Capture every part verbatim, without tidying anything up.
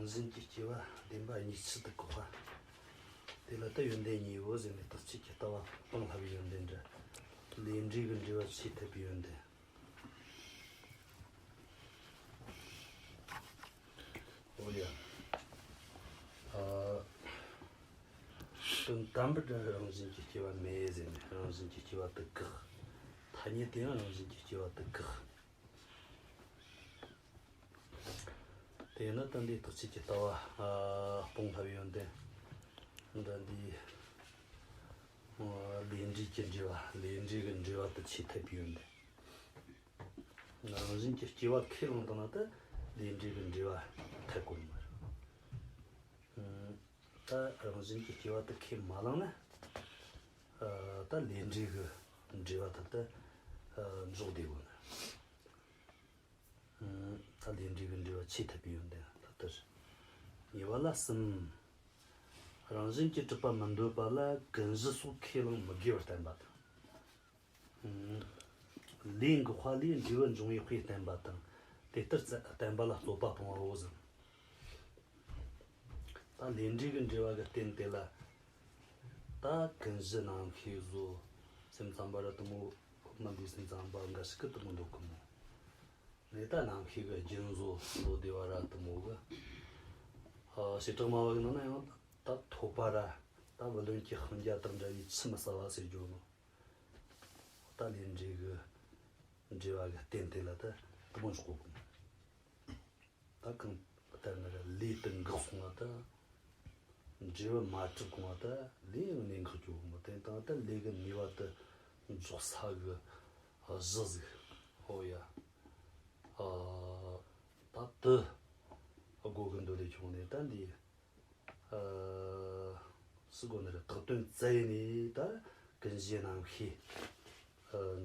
བཞིན་གྱི་སྐྱེ་བ་བདེན་པ་གཉིས་ཆར་དུ་བཀག་པ། དེ་ལ་ད་ཡོན་ཏན་གཉིས་པོ་ཟེར་ནས་རྟག་ཆད་ཀྱི་ལྟ་བ་སྤང་སླ་བའི་ཡོན་ཏན་འདྲ། ལས་འབྲས་ཀྱི་འབྲེལ་བ་ཆེས་ཐད་པའི་ཡོན་ཏན། འོ་ཡ། ཨ། དོན་དམ་པར་རང་བཞིན་གྱི་སྐྱེ་བ་མེད་ཟེར་ནས་རང་བཞིན་གྱི་སྐྱེ་བ་དེ་བཀག་ཐ་སྙད་དེའང་རང་བཞིན་གྱི་སྐྱེ་བ་དེ་བཀག་དེས་ན་ད་འདིའི་རྟག་ཆད་ཀྱི་ལྟ་བ་སྤོང་སླ་བའི་ཡོན་ཏན་འདྲ་འདི། ལས་འབྲས་ཀྱི་འབྲེལ་བ། ལས་འབྲས་ཀྱི་འབྲེལ་བ་དེ་ཆེས་ཐད་པའི་ཡོན་ཏན། རང་བཞིན་གྱི་སྐྱེ་བ་ཁས་བླངས་བཏང་ན་ད་ལས་འབྲས་ཀྱི་འབྲེལ་བ་ཐད་དགོས་མ་རེད། ད་རང་བཞིན་གྱི་སྐྱེ་བ་དེ་ཁས་མ་བླངས་ན། ད་ལས་འབྲས་ཀྱི་འབྲེལ་བ་དེ་ད་འཇོག་བདེ་བོ་ནི། ད་ལས་འབྲས་ཀྱི་འབྲེལ་བ་ཆེས་ཐད་པའི་ཡོན་ཏན་ད་ལྟར། ཉེ་བ་ལ་གསུམ། རང་བཞིན་གྱིས་གྲུབ་པ་མི་འདོད་པ་ལ་ཀུན་གཞི་སོགས་ཁས་བླངས་མི་དགོས་པར་བསྟན་པ་དང་། ལས་འགགས་པ་ལས་འབྲས་བུ་འབྱུང་བའི་དཔེ་བསྟན་པ་དང་། དེ་ལྟར་བསྟན་པ་ལ་རྩོད་པ་སྤོང་བའོ་ཟེར། ད་ལས་འབྲས་ཀྱི་འབྲེལ་བ་གི་རྟེན་དེ་ལ། ད་ཀུན་གཞི་རྣམ་ཤེས་བཟོ། སེམས་ཙམ་པ་ར་དུ་མོ། མི་འདི་སེམས་ཙམ་པ་འགའ་ཞིག་གི་དུ་མོ་འདོད་གི་མོ། ངས་ད་རྣམ་ཤེས་ཀྱི་རྒྱུན་བཟོ་བཟོ་བདེ་བ་ར་དུ་མོ་གི། ཨ། བྱེ་བྲག་སྨྲ་བ་གི་ནང་ན་ཡང་ད་ཐོབ་པ་ར་ད་བུ་ལོན་གྱི་ཤིང་རྒྱ་དང་འདྲ་བའི་ཆུད་མི་ཟ་བ་ཟེར་རྒྱུ་ནོ། ད་ལས་འབྲས་ཀྱི་འབྲེལ་བ་གི་རྟེན་དེ་ལ་ད་དུ་མོ་འཇོག་གོ་གི་མོ། ད་གང་ལྟར་ན་ར་ལས་དེ་འགགས་སོང་བ་ད། འབྲས་བུ་མ་གྲུབ་གོང་བ་ད་ལས་ཡང་གནས་འགག་རྒྱུ་མོ། དེ་དང་ད་ལས་ཀྱི་ནུས་པ་དེ་འཇོག་ས་གི་གཞི་ཟིག་ཧོ་ཡ། ཨ། ད་དེ་དགོས་གི་འདོད་ལས་བྱུང་ནས་ད་འདི། ཨ། སུ་དགོས་ནི་རེད། བཏགས་དོན་བཙལ་ནས་ད་ཀུན་གཞི་རྣམ་ཤེས་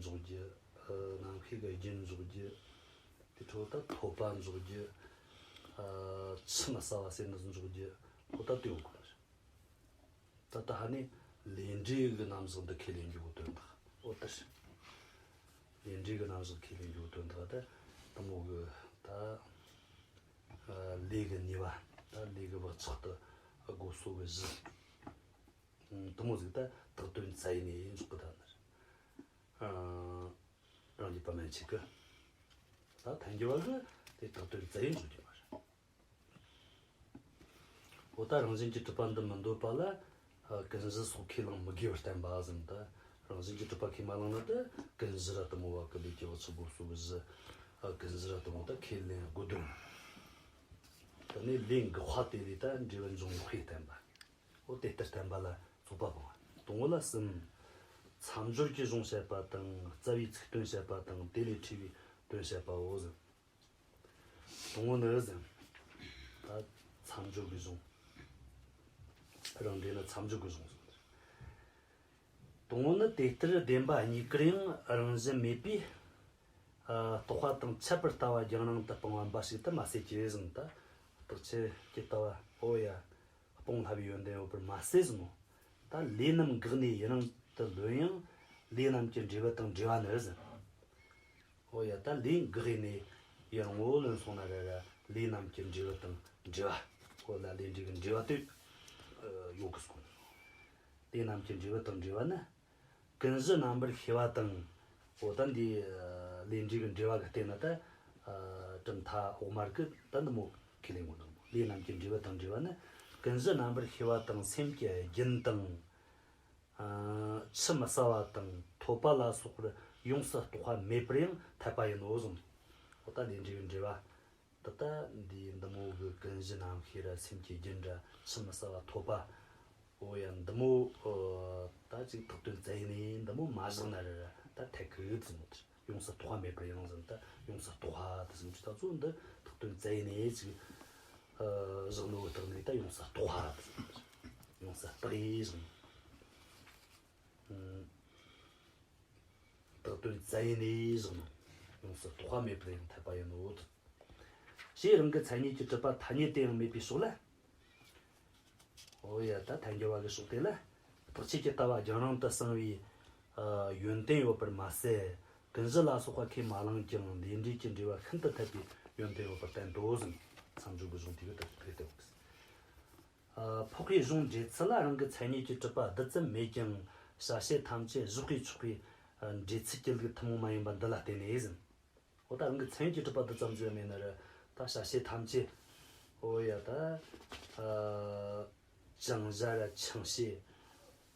འཇོག་རྒྱུ། རྣམ་ཤེས་ཀྱི་རྒྱུན་འཇོག་རྒྱུ། དེ་འཕྲོ་ད་ཐོབ་པ་འཇོག་རྒྱུ། ཆུད་མི་ཟ་བ་ཟེར་ནི་འཇོག་རྒྱུ། ཁོ་ད་དེ་ཡོང་དགོས་ནི་རེད། ད་ལྟ་ཧ་ནི་ལས་འབྲས་ཀྱི་རྣམ་གཞག་འདི་ཁས་ལེན་རྒྱུ་གི་དོན་དག་འོ་ད་རེད། ལས་འབྲས་ཀྱི་རྣམ་གཞག་ཁས་ལེན་རྒྱུ་གི་དོན་དག་ད་དུ་མོ་གི་ད། ལས་ཀྱི་ནུས་པ། ད་ལས་ཀྱི་བག་ཆགས་དེ་སྒོ་གསོ་གི་གཞི། དུ་མོ་ཟིག་ད་བཏགས་དོན་བཙལ་ནས་འཇོག་གི་ད་ནི། རང་རྒྱུད་པ་མན་ཆད་ཀྱི། ད་ཐལ་འགྱུར་བ་གི་དེ་བཏགས་དོན་བཙལ་ཡིན་འཇོག་རྒྱུ་མ་རེད། འོ་ད་རང་བཞིན་གྱིས་གྲུབ་པ་འདི་མི་འདོད་པ་ལ། ཀུན་གཞི་སོགས་ཁས་བླངས་མི་དགོས་པར་བསྟན་པ་ཟེར་ནི་ད། རང་བཞིན་གྱིས་གྲུབ་པ་ཁས་མ་བླངས་ན་ད་ཀུན་གཞི་ར་དུ་མོ་བ་གི་ལས་ཀྱི་བག་ཆགས་སྒོ་གསོ་གི་གཞི། ཀུན་གཞི་ར་དུ་མོ་ད་ཁས་ལེན་དགོས་དོན། དེ་ནས་ལས་འགགས་པ་དེ་ལས་ད་འབྲས་བུ་འབྱུང་བའི་དཔེ་བསྟན་པ། འོ་དེ་ལྟར་བསྟན་པ་ལ་རྩོད་པ་སྤོང་བ། དང་པོ་ལ་གསུམ། མཚམས་སྦྱོར་གྱི་གཞུང་བཤད་པ་དང་རྩ་བའི་ཚིག་དོན་བཤད་པ་དང་དེ་ལས་འཁྲུལ་བའི་དོན་བཤད་པའོ་ཟེར། དང་པོ་ནི་ཟེར། ད་མཚམས་སྦྱོར་གྱི་གཞུང་། རང་འགྲེལ་ན་མཚམས་སྦྱོར་གྱི་གཞུང་ཟེར། དང་པོ་ནི་དེ་ལྟར་བདེན་པ་གཉིས་ཀར་ཡང་རང་བཞིན་མེད་པས། ཨ། རྟོག་པ་དང་ཁྱད་པར་ལྟ་བ་རྒྱང་རིང་དུ་སྤང་བ་འབའ་ཞིག་ཏུ་མ་ཟད་ཀྱི་ཟེར་ནི་ད། རྟག་ཆད་ཀྱི་ལྟ་བ་འོ་ཡ། སྤོང་སླ་བའི་ཡོན་ཏན་ཡོད་པར་མ་ཟད་ཟེར་ནོ། ད་ལས་རྣམས་འགགས་ནས་ཡུན་རིང་དུ་ལོན་ཡང་ལས་རྣམས་ཀྱི་འབྲས་བུ་དང་འབྲེལ་བ་ནི་ཟེར། འོ་ཡ། ད་ལས་འགགས་ནས་ཡུན་རིང་བོ་ལོན་སོང་ན་ར་ར་ལས་རྣམས་ཀྱི་འབྲས་བུ་དང་འབྲེལ་བ། འོ་ལ་ལས་འབྲས་ཀྱི་འབྲེལ་བ་དེ་ཡོད་གི་སོང་། ལས་རྣམས་ཀྱི་འབྲས་བུ་དང་འབྲེལ་བ་ནི། ཀུན་གཞི་རྣམ་པར་ཤེས་པ་དང་། འོ་ད་འདི་ལས་འབྲས་ཀྱི་འབྲེལ་བ་གི་སྟེང་ན་ད། གྲུབ་མཐའ་འོག་མར་གི་ད་འདི་མོ་ཁས་ལེན་དགོས་དང་། ལས་རྣམས་ཀྱི་འབྲས་བུ་དང་འབྲེལ་བ་ནི། ཀུན་གཞི་རྣམ་པར་ཤེས་པ་དང་སེམས་ཀྱི་རྒྱུན་དང་། ཆུད་མི་ཟ་བ་དང་ཐོབ་པ་ལ་སོགས་པར་ཡོངས་སུ་རྟོག་པ་མེད་པར་ཡང་འཐད་པ་ཡིན་ནོ་གསུངས། འོ་ད་ལས་འབྲས་ཀྱི་འབྲེལ་བ། ད་ལྟ་འདིའི་འདི་མོ་གི་ཀུན་གཞི་རྣམ་ཤེས་ར་སེམས་ཀྱི་རྒྱུན་ར་ཆུད་མི་ཟ་བ་ཐོབ་པ། འོ་ཡ་འདི་མོ། ད་ཅིག་བཏགས་དོན་བཙལ་ནས་འདི་མོ་མ་བཞག་ན་ར་ར་ད་ཐད་ཀི་ཙི་མོ་དེ་ཡོངས་སུ་རྟོག་པ་མེད་པར་ཡང་ཟེར་ད་ཡོངས་སུ་རྟོག་པ་དེ་ཟེར་གྱི་ད་ཚོ་འདི་བཏགས་དོན་བཙལ་ནས་ཅིག་བཞག་ནོ་བཏགས་ནས་ད་ཡོངས་སུ་རྟོག་པ་དེ་ཟེར་ཡོངས་སུ་རྟོག་ཡས་ཟེར། བཏགས་དོན་བཙལ་ནས་བཞག་ནོ། ཡོངས་སུ་རྟོག་པ་མེད་པར་ཡང་འཐད་པ་ཡིན་ནོ། ཞེས་རང་གི་མཚན་ཉིད་ཀྱིས་གྲུབ་པ་ཐ་སྙད་དུ་ཡང་མེད་པའི་ཕྱོགས་ལ། འོ་ཡ། ད་ཐལ་འགྱུར་བ་གི་ཕྱོགས་དེ་ལ། རྟག་ཆད་ཀྱི་ལྟ་བ་རྒྱང་རིང་དུ་སྤངས་པའི་ཡོན་ཏན་ཡོད་པར་མ་ཟད། ཀུན་གཞི་ལ་སོགས་པ་ཁས་མ་བླངས་ཀྱང་ལས་འབྲས་ཀྱི་འབྲེལ་བ་ཤིན་ཏུ་འཐད་པའི་ཡོན་ཏན་ཡོད་པར་བསྟན་ཏོ་ཟེར། མཚམས་སྦྱོར་གྱི་གཞུང་དེ་གི་ད་དེ་ལྟ་བུ། ཨ། འཕགས་པའི་གཞུང་འགྲེལ་ཚུལ་ལ་རང་གི་མཚན་ཉིད་ཀྱི་གྲུབ་པ་རྡུལ་ཙམ་མེད་ཀྱང་བྱ་བྱེད་ཐམས་ཅད་གཞག་པས་ཆོག་པའི་འགྲེལ་ཚུལ་གྱི་ལུགས་ཐུན་མོང་མ་ཡིན་པ་འདི་ལ་བརྟེན་ནས་ཟིན། འོ་ད་རང་གི་མཚན་ཉིད་ཀྱི་གྲུབ་པ་འདི་ཙམ་ཟིག་མེད་ན་ར་ད་བྱ་བྱེད་ཐམས་ཅད། འོ་ཡ་ད། ཨ། བྱང་བྱ་ར་འཆིང་བྱེད།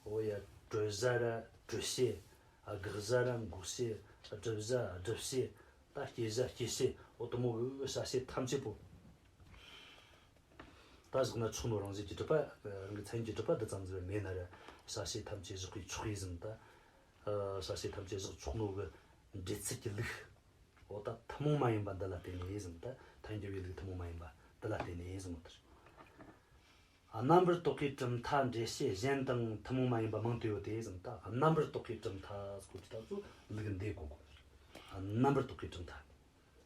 འོ་ཡ་གྲོལ་བྱ་ར་གྲོལ་བྱེད། འགག་བྱ་ར་འགོག་བྱེད། སྒྲུབ་བྱ་སྒྲུབ་བྱེད། ད་སྐྱེ་བྱ་སྐྱེ་བྱེད། འོ་དུ་མོ་གི་བྱ་བྱེད་ཐམས་ཅད་པོ། ད་བཞག་ན་ཆོག་ནོ་རང་བཞིན་གྱིས་གྲུབ་པ། རང་གི་མཚན་ཉིད་ཀྱིས་གྲུབ་པ་འདི་ཙམ་ཟིག་མེད་ན་ར་བྱ་བྱེད་ཐམས་ཅད་གཞག་པས་ཆོག་ཡིན་ཟིན་ད། བྱ་བྱེད་ཐམས་ཅད་གཞག་ཆོག་ནོ་གི་འགྲེལ་ཚུལ་གྱི་ལུགས། འོ་ད་ཐུན་མོང་མ་ཡིན་པ་འདི་ལ་བརྟེན་ནས་ཟིན་ད། ཐལ་འགྱུར་བའི་ལུགས་ཐུན་མོང་མ་ཡིན་པ་འདི་ལ་བརྟེན་ནས་ཟིན་ནོ་ད། རྣམ་པར་རྟོག་གེའི་གྲུབ་མཐའ་འགྲེལ་བྱེད་གཞན་དང་ཐུན་མོང་མ་ཡིན་པ་མང་དུ་ཡོད་དེ་ཟིན་ད། རྣམ་པར་རྟོག་གེའི་གྲུབ་མཐའ་སྐོར་གྱི་ད་ཚོ་ལུགས་འདི་གོ་དགོས། རྣམ་པར་རྟོག་གེའི་གྲུབ་མཐའ།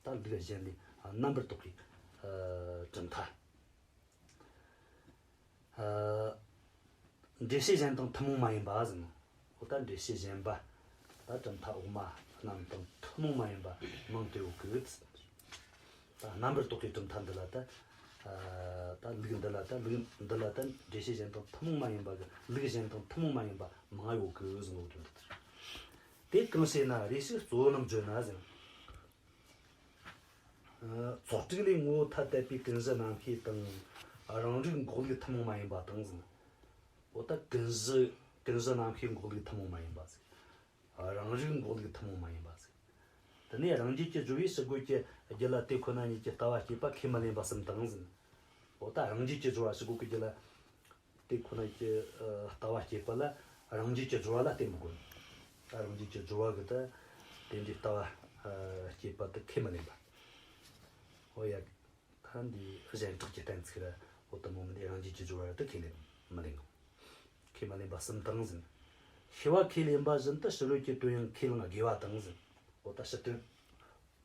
ད་ལུགས་གཞན་ལས་རྣམ་པར་རྟོག་གེའི་གྲུབ་མཐའ། འགྲེལ་བྱེད་གཞན་དང་ཐུན་མོང་མ་ཡིན་པ་ཟེར་ནོ། འོ་ད་འགྲེལ་བྱེད་གཞན་པ། ད་གྲུབ་མཐའ་འོག་མ་རྣམས་དང་ཐུན་མོང་མ་ཡིན་པ་མང་དུ་ཡོད་གི། ད་རྣམ་པར་རྟོག་གེའི་གྲུབ་མཐའ་འདི་ལ་ད། ད་ལུགས་འདི་ལ་ད་ལུགས་འདི་ལ་ད་འགྲེལ་བྱེད་གཞན་དང་ཐུན་མོང་མ་ཡིན་པ་གི་ལུགས་གཞན་དང་ཐུན་མོང་མ་ཡིན་པ་མང་ཡོད་གི་ཟེར་ནོ་དོན་དུ། དེ་གང་ཞེ་ན་རེ་ཞིག་གཙོ་བོ་རྣམས་བརྗོད་ན་ཟེར། ཚོགས་དྲུག་ལས་ངོ་བོ་ཐ་དད་པའི་ཀུན་གཞི་རྣམ་ཤེས་དང་། རང་རིག་འགོག་ལུགས་ཐུན་མོང་མ་ཡིན་པ་དང་ཟེར། འོ་ད་ཀུན་གཞི་ཀུན་གཞི་རྣམ་ཤེས་འགོག་ལུགས་ཐུན་མོང་མ་ཡིན་པ་ཟེར། རང་རིག་འགོག་ལུགས་ཐུན་མོང་མ་ཡིན་པ་ཟེར། དེ་ནས་རང་རྒྱུད་ཀྱི་སྦྱོར་བས་ཕྱི་རྒོལ་གྱི་རྒྱུད་ལ་དེ་ཁོ་ན་ཉིད་ཀྱི་ལྟ་བ་སྐྱེས་པ་ཁས་མི་ལེན་པ་གསུམ་དང་ཟེར། འོ་ད་རང་རྒྱུད་ཀྱི་སྦྱོར་བ་ཕྱི་རྒོལ་གྱི་རྒྱུད་ལ། དེ་ཁོ་ན་གྱི་ལྟ་བ་སྐྱེས་པ་ལ་རང་རྒྱུད་ཀྱི་སྦྱོར་བ་ལ་བརྟེན་མི་དགོས། ད་རང་རྒྱུད་ཀྱི་སྦྱོར་བ་གི་ད་དེ་འདྲའི་ལྟ་བ་སྐྱེས་པ་དེ་ཁས་མི་ལེན་པ། འོ་ཡ། ད་འདི་གཞན་གྲགས་ཀྱི་གཏན་ཚིགས་ར་འོ་དུ་མོ་མི་འདི་རང་རྒྱུད་ཀྱི་སྦྱོར་བ་ར་དེ་ཁས་ལེན་མི་ལེན་གོ། ཁས་མི་ལེན་པ་གསུམ་དང་ཟིན། ཤེས་པ་ཁས་ལེན་པ་བཞིན་དུ་ཕྱི་རོལ་གྱི་དོན་ཡང་ཁས་བླང་དགོས་པ་དང་ཟིན། འོ་ད་ཕྱི་དོན་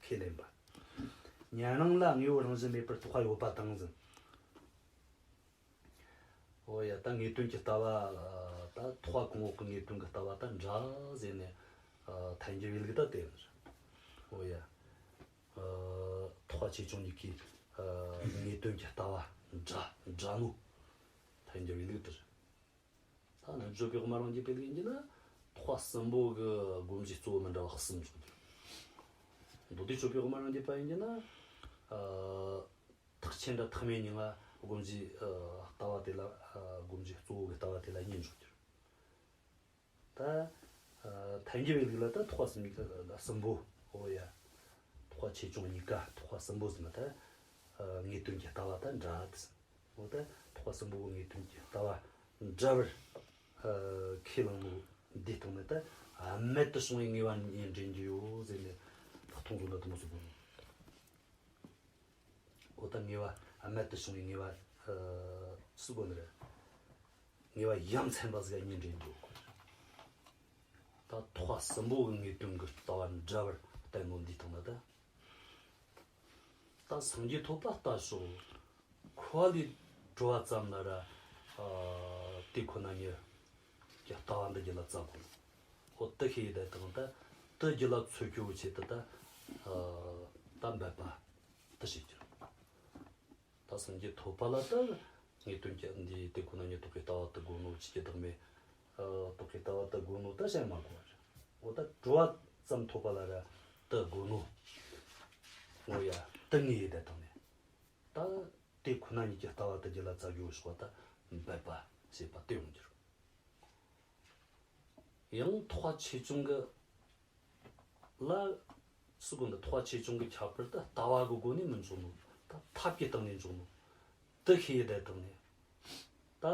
ཁས་ལེན་པ། ཉན་རང་ལ་དངོས་པོ་རང་བཞིན་མེད་པར་རྟོགས་པ་ཡོད་པ་དང་ཟིན། འོ་ཡ་ད་ངེས་དོན་གྱི་ལྟ་བ། ད་ཐེག་པ་གོང་འོག་གི་ངེས་དོན་གྱི་ལྟ་བ་ད་འདྲ་ཟེར་ནས། ཐལ་འགྱུར་བའི་ལུགས་ད་དེ་ཡིན། འོ་ཡ། ཐེག་པ་ཆེ་ཆུང་གཉིས་ཀའི་ངེས་དོན་གྱི་ལྟ་བ་འདྲ་འདྲ་མོ་ཐལ་འགྱུར་བའི་ལུགས་དེ་རེད། ད་རྣལ་འབྱོར་པའི་དབུ་མ་རང་རྒྱུད་པའི་ལུགས་ཡིན་གྱི་ན། ཐེག་པ་གསུམ་པོ་གི་སྒོམ་གཞི་གཙོ་བོ་མི་འདྲ་བ་གསུམ་འཇོག་རྒྱུ། མདོ་སྡེ་སྤྱོད་པའི་དབུ་མ་རང་རྒྱུད་པ་ཡིན་གྱི་ན། ཐེག་ཆེན་དང་ཐེག་དམན་གཉིས་ལ་སྒོམ་གཞི་ལྟ་བ་དེ་ལ། སྒོམ་གཞི་གཙོ་བོ་གི་ལྟ་བ་དེ་ལ་གཉིས་འཇོག་རྒྱུ། ད་ཐལ་འགྱུར་བའི་ལུགས་ལ་ད་ཐེག་པ་གསུམ་གསུམ་པོ། འོ་ཡ། ཐེག་པ་ཆེ་ཆུང་གཉིས་ཀ་ཐེག་པ་གསུམ་པོ་ཟེར་ན་ད། ངེས་དོན་གྱི་ལྟ་བ་ད་འདྲ་དེ། འོ་ད་ཐེག་པ་གསུམ་པོ་གི་ངེས་དོན་གྱི་ལྟ་བ་འདྲ་བར་ཁས་བླངས་ནོ་འདི་སྟེང་ནས་ད་རྨད་དུ་བྱུང་བའི་ངེས་པ་གཉིས་འདྲེན་རྒྱུ་ཡོད་ཟེར་ནས་ལྷག་མཐོང་ཚོ་འདི་དུ་མོ་ཟེར་དགོས། འོ་ད་ངེས་པ་རྨད་དུ་བྱུང་བའི་ངེས་པ་ཟེར་དགོས་ནི་རེད། ངེས་པ་ཡ་མཚན་པ་ཟིག་གཉིས་འདྲེན་རྒྱུ་ཡོད་དགོས། ད་ཐེག་པ་གསུམ་པོ་གི་ངེས་དོན་གྱི་ལྟ་བ་འདྲ་བར་བསྟན་ནོ་འདི་སྟེང་ནས་ད། ད་སངས་རྒྱས་ཐོབ་པ་ལྟ་ཞོག་ཁོ་ལས་གྲོལ་བ་ཙམ་ལ་ར། དེ་ཁོ་ན་ཉིད་ཀྱི་ལྟ་བ་འདི་རྒྱུད་ལ་བཙལ་དགོས། འོ་དེ་ཤེས་ཡི་དེ་དང་ད་དེ་རྒྱུད་ལ་འཚོལ་རྒྱུ་བོ་ཆེད་དུ་ད། ད་འབད་པ་དེ་བྱེད་རྒྱུ། ད་སངས་རྒྱས་ཐོབ་པ་ལ་ད་ངེས་དོན་གྱི་འདི་དེ་ཁོ་ན་ཉིད་རྟོགས་པའི་ལྟ་བ་དེ་དགོས་ནོ། ཆོས་ཀྱི་བདག་མེད་རྟོགས་པའི་ལྟ་བ་དེ་དགོས་ནོ་ད་བཤད་མ་དགོས་པ་རེད། འོ་ད་གྲོལ་བ་ཙམ་ཐོབ་པ་ལ་ར་དེ་དགོས་ནོ། འོ་ཡ་དེ་ངེས་ཡི་དེ་དང་ནས། ད་དེ་ཁོ་ན་ཉིད་ཀྱི་ལྟ་བ་དེ་རྒྱུད་ལ་བཙལ་རྒྱུ་ཞོག་ད་འབད་པ་བྱེད་པ་དེ་ཡོང་རྒྱུ་རེད། ཡང་ཐེག་པ་ཆེ་ཆུང་གི་ལ། སུ་གོ་འདི་ཐེག་པ་ཆེ་ཆུང་གི་ཁྱད་པར་ད་ལྟ་བ་གི་སྒོ་ནས་མི་འཇོག་ནོ། ད་ཐབས་ཀྱི་སྟེང་ནས་འཇོག་ནོ། དེ་ཤེས་ཡི་དེ་དང་ནས། ད་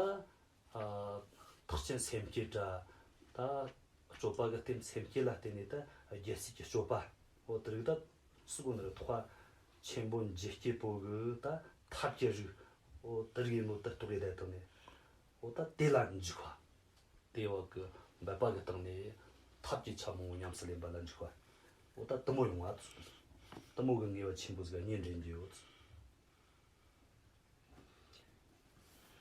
ཐེག་ཆེན་སེམས་བསྐྱེད་དྲ། ད་སྤྱོད་པ་གི་སྟེང་སེམས་བསྐྱེད་ལ་བརྟེན་ནས་ད་རྒྱལ་སྲས་ཀྱི་སྤྱོད་པ། འོ་དེ་རིགས་ད་སུ་གོ་འདི་ཐེག་པ་ཆེན་པོ་འཇིག་སྐྱེད་པོ་གི་ད་ཐབས་ཀྱི་རིགས། འོ་དེ་རིགས་ཡིན་ནོ་དེ་རྟོགས་ཡི་དེ་དང་ནས། འོ་ད་དེ་ལ་འཇུག་པ། དེ་བ་གི་འབད་པ་གི་སྟེང་ནས་ཐབས་ཀྱི་ཆ་མང་པོ་ཉམས་སུ་ལེན་པ་ལ་འཇུག་པ། འོ་ད་དེ་མོ་ཡོང་བ་ཚུལ། དེ་མོ་གི་ངེས་པ་ཆེན་པོ་ཟིག་གཉིས་འདྲེན་རྒྱུ་ཡོད་ཚུལ།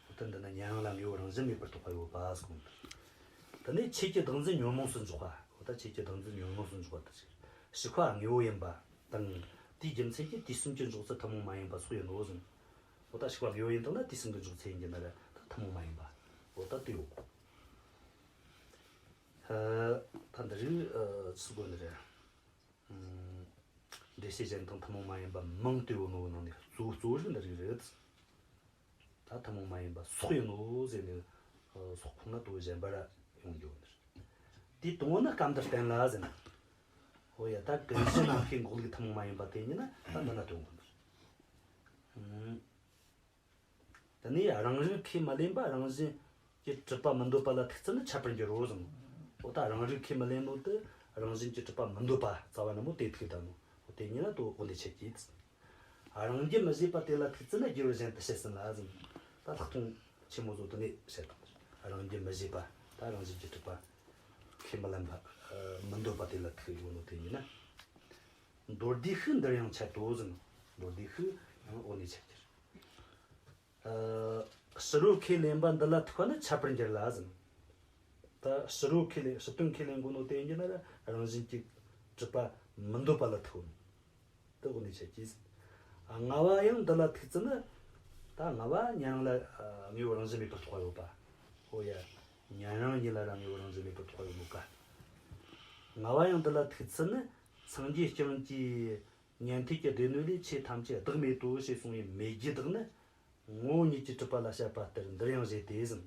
འོ་ད་འདི་ན་ཉན་རང་ལ་དངོས་པོ་རང་བཞིན་མེད་པར་རྟོགས་པ་ཡོད་པ་གསུངས། དེ་ནས་ཆོས་ཀྱི་བདག་འཛིན་ཉོན་མོངས་སུ་འཇོག་པ། འོ་ད་ཆོས་ཀྱི་བདག་འཛིན་ཉོན་མོངས་སུ་འཇོག་པ་དེ་ཕྱིར་ཞིག་པ་དངོས་པོ་ཡིན་པ་དང་། དེའི་རྒྱུ་མཚན་གྱིས་དུས་གསུམ་གྱི་འཇོག་ཚུལ་ཐུན་མོང་མ་ཡིན་པ་སོགས་ཡིན་ནོ་གསུངས། འོ་ད་ཞིག་པ་དགེ་བ་ཡིན་དང་ན་དེའི་སེམས་ཀྱི་འཇོག་ཚེ་ཡིན་གྱི་ན་ར་ད་ཐུན་མོང་མ་ཡིན་པ། འོ་ད་དེ་ཡོད་གོ། ད་འདི་རིགས་ཚུལ་དགོས་ནི་རེད། འགྲེལ་བཤད་གཞན་དང་ཐུན་མོང་མ་ཡིན་པ་མང་དུ་ཡོད་ནོ་ནང་ནས་གཙོ་བོ་གཙོ་བོ་རིགས་འདི་རིགས་རེད། ད་ཐུན་མོང་མ་ཡིན་པ་སོགས་ཡིན་ནོ་ཟེར་ནས་སོགས་ཁོ་ན་དུ་གཞན་པ་ར་ཡོང་རྒྱུ་ནི་རེད། དེ་དང་པོ་ནི་སྐབས་འདིར་བསྟན་ལ་ཟེར་ན། འོ་ཡ། ད་ཀུན་གཞི་རྣམ་ཤེས་འགོག་ལུགས་ཐུན་མོང་མ་ཡིན་པ་དེ་ཉིད་ནི་ད་འདི་ན་སྟོན་དགོས་ནི་རེད། དེ་ནས་རང་རིག་ཁས་མི་ལེན་པ་རང་བཞིན་གྱིས་གྲུབ་པ་མི་འདོད་པ་ལ་ཐུག་ཚུལ་ནི་འཆད་པར་འགྱུར་རོ་གསུངས། འོ་ད་རང་རིག་ཁས་མི་ལེན་ནོ་དེ་རང་བཞིན་གྱིས་གྲུབ་པ་མི་འདོད་པ་རྩ་བ་ནི་མོ་དེ་ཐུག་ད་ནོ། འོ་དེ་ཉིད་ན་དོ་འོ་འདི་འཆད་ཀྱི། རང་རྒྱུ་མི་བཞེད་པ་དེ་ལ་ཐུག་ཚུལ་ནི་རྒྱལ་བུ་གཞན་དུ་བཤད་ཟིན་ལ་གསུངས། ད་ལྷག་མཐོང་ཆེན་མོ་བཟོ་དེ་ནས་བཤད་དང་། རང་རྒྱུ་མི་བཞེད་པ་ད་རང་བཞིན་གྱིས་གྲུབ་པ་ཁས་མི་ལེན་པ་མི་འདོད་པ་དེ་ལ་ཐུག་ཡོད་ནོ་དེ་ཉིད་ན། མདོར་བསྡུས་ཤིག་འདིར་ཡང་འཆད་དོ་གསུངས། མདོར་བསྡུས་ཤིག་ཡང་འོ་ནས་འཆད་ཀྱི། ཕྱི་རོལ་ཁས་ལེན་པ་འདི་ལ་ཐུག་པ་ནི་འཆད་པར་འགྱུར་ལ་ཟེར། ད་ཕྱི་རོལ་ཁས་ལེན། ཕྱི་དོན་ཁས་ལེན་དགོས་ནོ་དེ་ཡིན་རྒྱུ་ན་རང་བཞིན་གྱིས་གྲུབ་པ་མི་འདོད་པ་ལ་ཐུག་ནོ། དེ་འོ་ནས་འཆད་ཀྱི། ལྔ་བ་ཡང་འདི་ལ་ཐུག་ཚུལ་ནི། ད་ལྔ་བ་ཉན་རང་ལ་དངོས་པོ་རང་བཞིན་མེད་པར་རྟོགས་པ་ཡོད་པ། འོ་ཡ། ཉན་རང་ཉིད་ལ་ར་དངོས་པོ་རང་བཞིན་མེད་པར་རྟོགས་པ་ཡོད་ནོ་ག། ལྔ་བ་ཡང་འདི་ལ་ཐུག་ཚུལ་ནི། སངས་རྒྱས་བསྐྱངས་ཀྱིས་ཉན་ཐོས་ཀྱི་སྡེ་སྣོད་ལས་ཆོས་ཐམས་ཅད་བདག་མེད་དོ་ཞེས་གསུངས་པའི་མེད་རྒྱུ་དག་ནི། ངོ་བོ་ཉིད་ཀྱིས་གྲུབ་པ་ལ་བཤད་པ་ལྟར་འདིར་ཡང་བཞེད་དེ་ཟེར།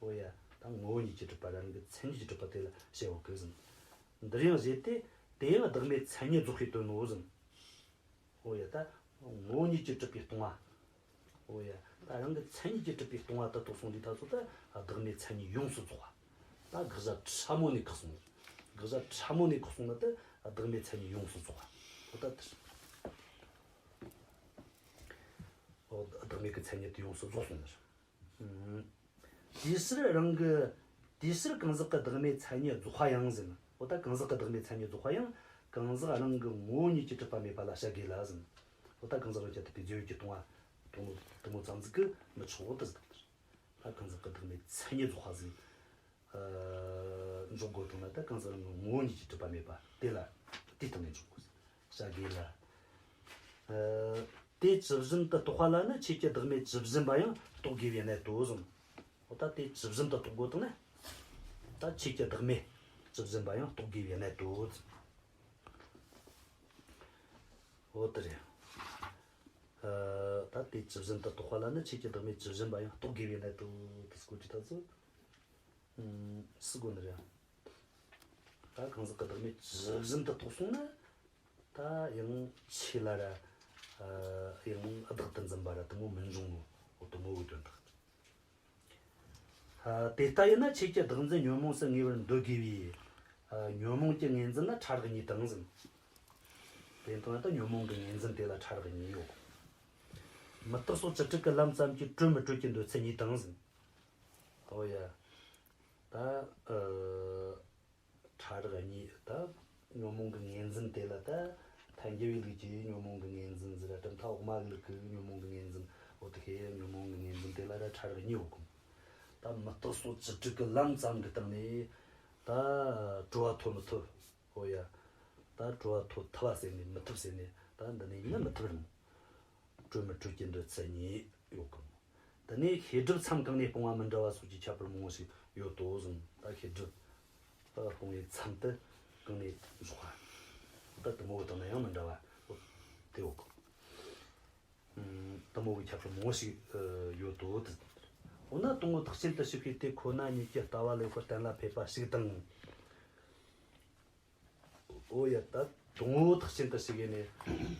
འོ་ཡ། ད་ངོ་བོ་ཉིད་ཀྱིས་གྲུབ་པ་རང་གི་མཚན་ཉིད་ཀྱིས་གྲུབ་པ་དེ་ལ་བཤད་འོ་གི་ཟེར། འདིར་ཡང་བཞེད་དེ། དེ་ཡང་བདག་མེད་མཚན་ཉིད་རྫོགས་པས་སྟོན་ནོ་ཟེར། འོ་ཡ། ད་ངོ་བོ་ཉིད་ཀྱིས་གྲུབ་པའི་སྟོང་པ། འོ་ཡ། ད་རང་གི་མཚན་ཉིད་ཀྱིས་གྲུབ་པའི་སྟོང་པ་དེ་རྟོགས་སོང་དུས་ད་ཚོ་ད་བདག་མེད་མཚན་ཉིད་ཡོངས་སུ་རྫོགས་པ། ད་དགག་བྱ་ཕྲ་མོ་ནས་བཀག་སོང་། དགག་བྱ་ཕྲ་མོ་ནས་བཀག་སོང་ན་ད་བདག་མེད་མཚན་ཉིད་ཡོངས་སུ་རྫོགས་པ། འོ་ད་དེ། འོ་བདག་མེད་ཀྱི་མཚན་ཉིད་དེ་ཡོངས་སུ་རྫོགས་སོང་ནི། དེའི་ཕྱིར་རང་གི། དེའི་ཕྱིར་གང་ཟག་གི་བདག་མེད་མཚན་ཉིད་རྫོགས་པ་ཡང་ཟེར་ན། འོ་ད་གང་ཟག་གི་བདག་མེད་མཚན་ཉིད་རྫོགས་པ་ཡང་། གང་ཟག་རང་གི་ངོ་བོ་ཉིད་ཀྱིས་གྲུབ་པ་མེད་པ་ལ་བཤད་དགོས་ལ་ཟེར་ན། འོ་ད་གང་ཟག་རང་རྐྱ་ཐུབ་པའི་རྫས་ཡོད་ཀྱི་སྟོང་པ་དང་པོ་དེ་མོ་ཙམ་ཟིག་གིས་མི་ཆོག་འོ་དེ་ཟེར་དང་། ད་གང་ཟག་གི་བདག་མེད་མཚན་ཉིད་རྫོགས་པ་ཟིག་འཇོག་དགོས་དང་ན། ད་གང་ཟག་རང་གི་ངོ་བོ་ཉིད་ཀྱིས་གྲུབ་པ་མེད་པ་དེ་ལ། དེའི་སྟེང་ནས་འཇོག་དགོས་ཟེར། བྱ་དགེ་ལ། ཨ། དེ་ཇི་བཞིན་དུ་རྟོགས་པ་ལ་ནི་ཆོས་ཀྱི་བདག་མེད་ཇི་བཞིན་པ་ཡང་རྟོགས་དགོས་པའི་གནད་དོ་གསུངས། འོ་ད་དེ་ཇི་བཞིན་དུ་རྟོགས་དགོས་དང་ན། ད་ཆོས་ཀྱི་བདག་མེད་ཇི་བཞིན་པ་ཡང་རྟོགས་དགོས་པའི་གནད་དོ་གསུངས། འོ་དེ་རེད། ཨ། ད་དེ་ཇི་བཞིན་དུ་རྟོགས་པ་ལ་ནི་ཆོས་ཀྱི་བདག་མེད་ཇི་བཞིན་པ་ཡང་རྟོགས་དགོས་པའི་གནད་དོ་དེ་སྐོར་གྱི་ཐག་ཚོད། ཨུམ། སུ་དགོས་ནི་རེད། ད་གང་ཟག་གི་བདག་མེད་ཇི་བཞིན་དུ་རྟོགས་སོང་ན། ད་ཡང་ཆོས་ལ་ར། ཨ། ཡང་བདག་ཏུ་འཛིན་པ་ར་དེ་མོ་མི་འབྱུང་ངོ་། འོ་དེ་མོ་གི་དོན་དག། ཨ། དེ་ལྟ་ཡིན་ན་ཆོས་ཀྱི་བདག་འཛིན་ཉོན་མོངས་སུ་ངེས་པར་འདོད་དགོས་པས། ཨ། ཉོན་མོངས་ཀྱི་ངོས་འཛིན་ལ་ཕྲ་རགས་གཉིས་དང་ཟེར། དེ་དང་ད་ཉོན་མོངས་ཀྱི་ངོས་འཛིན་དེ་ལ་ཕྲ་རགས་གཉིས་ཡོད། མི་རྟག་སོགས་བྱེ་བྲག་གི་ལམ་ཙམ་གྱིས་གྲོལ་མི་གྲོལ་གྱི་འདོད་ཚུལ་གཉིས་དང་ཟེར། ཨོ་ཡ། ད། ཨ། ཕྲ་རགས་གཉིས། ད་ཉོན་མོངས་ཀྱི་ངོས་འཛིན་དེ་ལ་ད་ཐལ་འགྱུར་བའི་ལུགས་ཀྱི་ཉོན་མོངས་ཀྱི་ངོས་འཛིན་ཟེར། གྲུབ་མཐའ་འོག་མ་གི་ལུགས་ཀྱི་ཉོན་མོངས་ཀྱི་ངོས་འཛིན། འོ་དེ་ཁའི་ཉོན་མོངས་ཀྱི་ངོས་འཛིན་དེ་ལ་ད་ཕྲ་རགས་གཉིས་ཡོད་གོ། ད་མི་རྟག་སོགས་བྱེ་བྲག་གི་ལམ་ཙམ་གྱི་སྟེང་ནས་ད་གྲོལ་བ་ཐོབ་མི་ཐུབ། ཨོ་ཡ། ད་གྲོལ་བ་ཐོབ་ཐུབ་པ་ཟེར་ནས་མི་ཐུབ་ཟེར་ནས་ད་འདི་ནས་ཡིན་ན་མི་ཐུབ་རེད་མོ། གྲོལ་མི་གྲོལ་གྱི་འདོད་ཚུལ་གཉིས་ཡོད་གི་མོ། དེ་ནས་ཤེས་སྒྲིབ་མཚམས་གང་ནས་སྤོང་བ་མི་འདྲ་བ་སོགས་ཀྱི་ཁྱད་པར་མང་པོ་ཞིག་ཡོད་དོ་ཟེར། ད་ཤེས་སྒྲིབ་སྤོང་བའི་མཚམས་དེ་གང་ནས་འཇོག་པ། ད་དེ་མོ་གི་སྟེང་ན་ཡང་མི་འདྲ་བ་དེ་ཡོད་གི། ཨུམ། དེ་མོ་གི་ཁྱད་པར་མང་པོ་ཞིག་ཡོད་དོ་དེ། འོ་ན་དང་པོ་ཐེག་ཆེན་དུ་ཞུགས་པའི་དེ་ཁོ་ན་ཉིད་ཀྱི་ལྟ་བ་ལེགས་པར་གཏན་ལ་ཕེབས་པ་ཞིག་དང་། ཨོ་ཡ། ད་དང་པོ་ཐེག་ཆེན་དུ་ཞུགས་ཡས་ནས་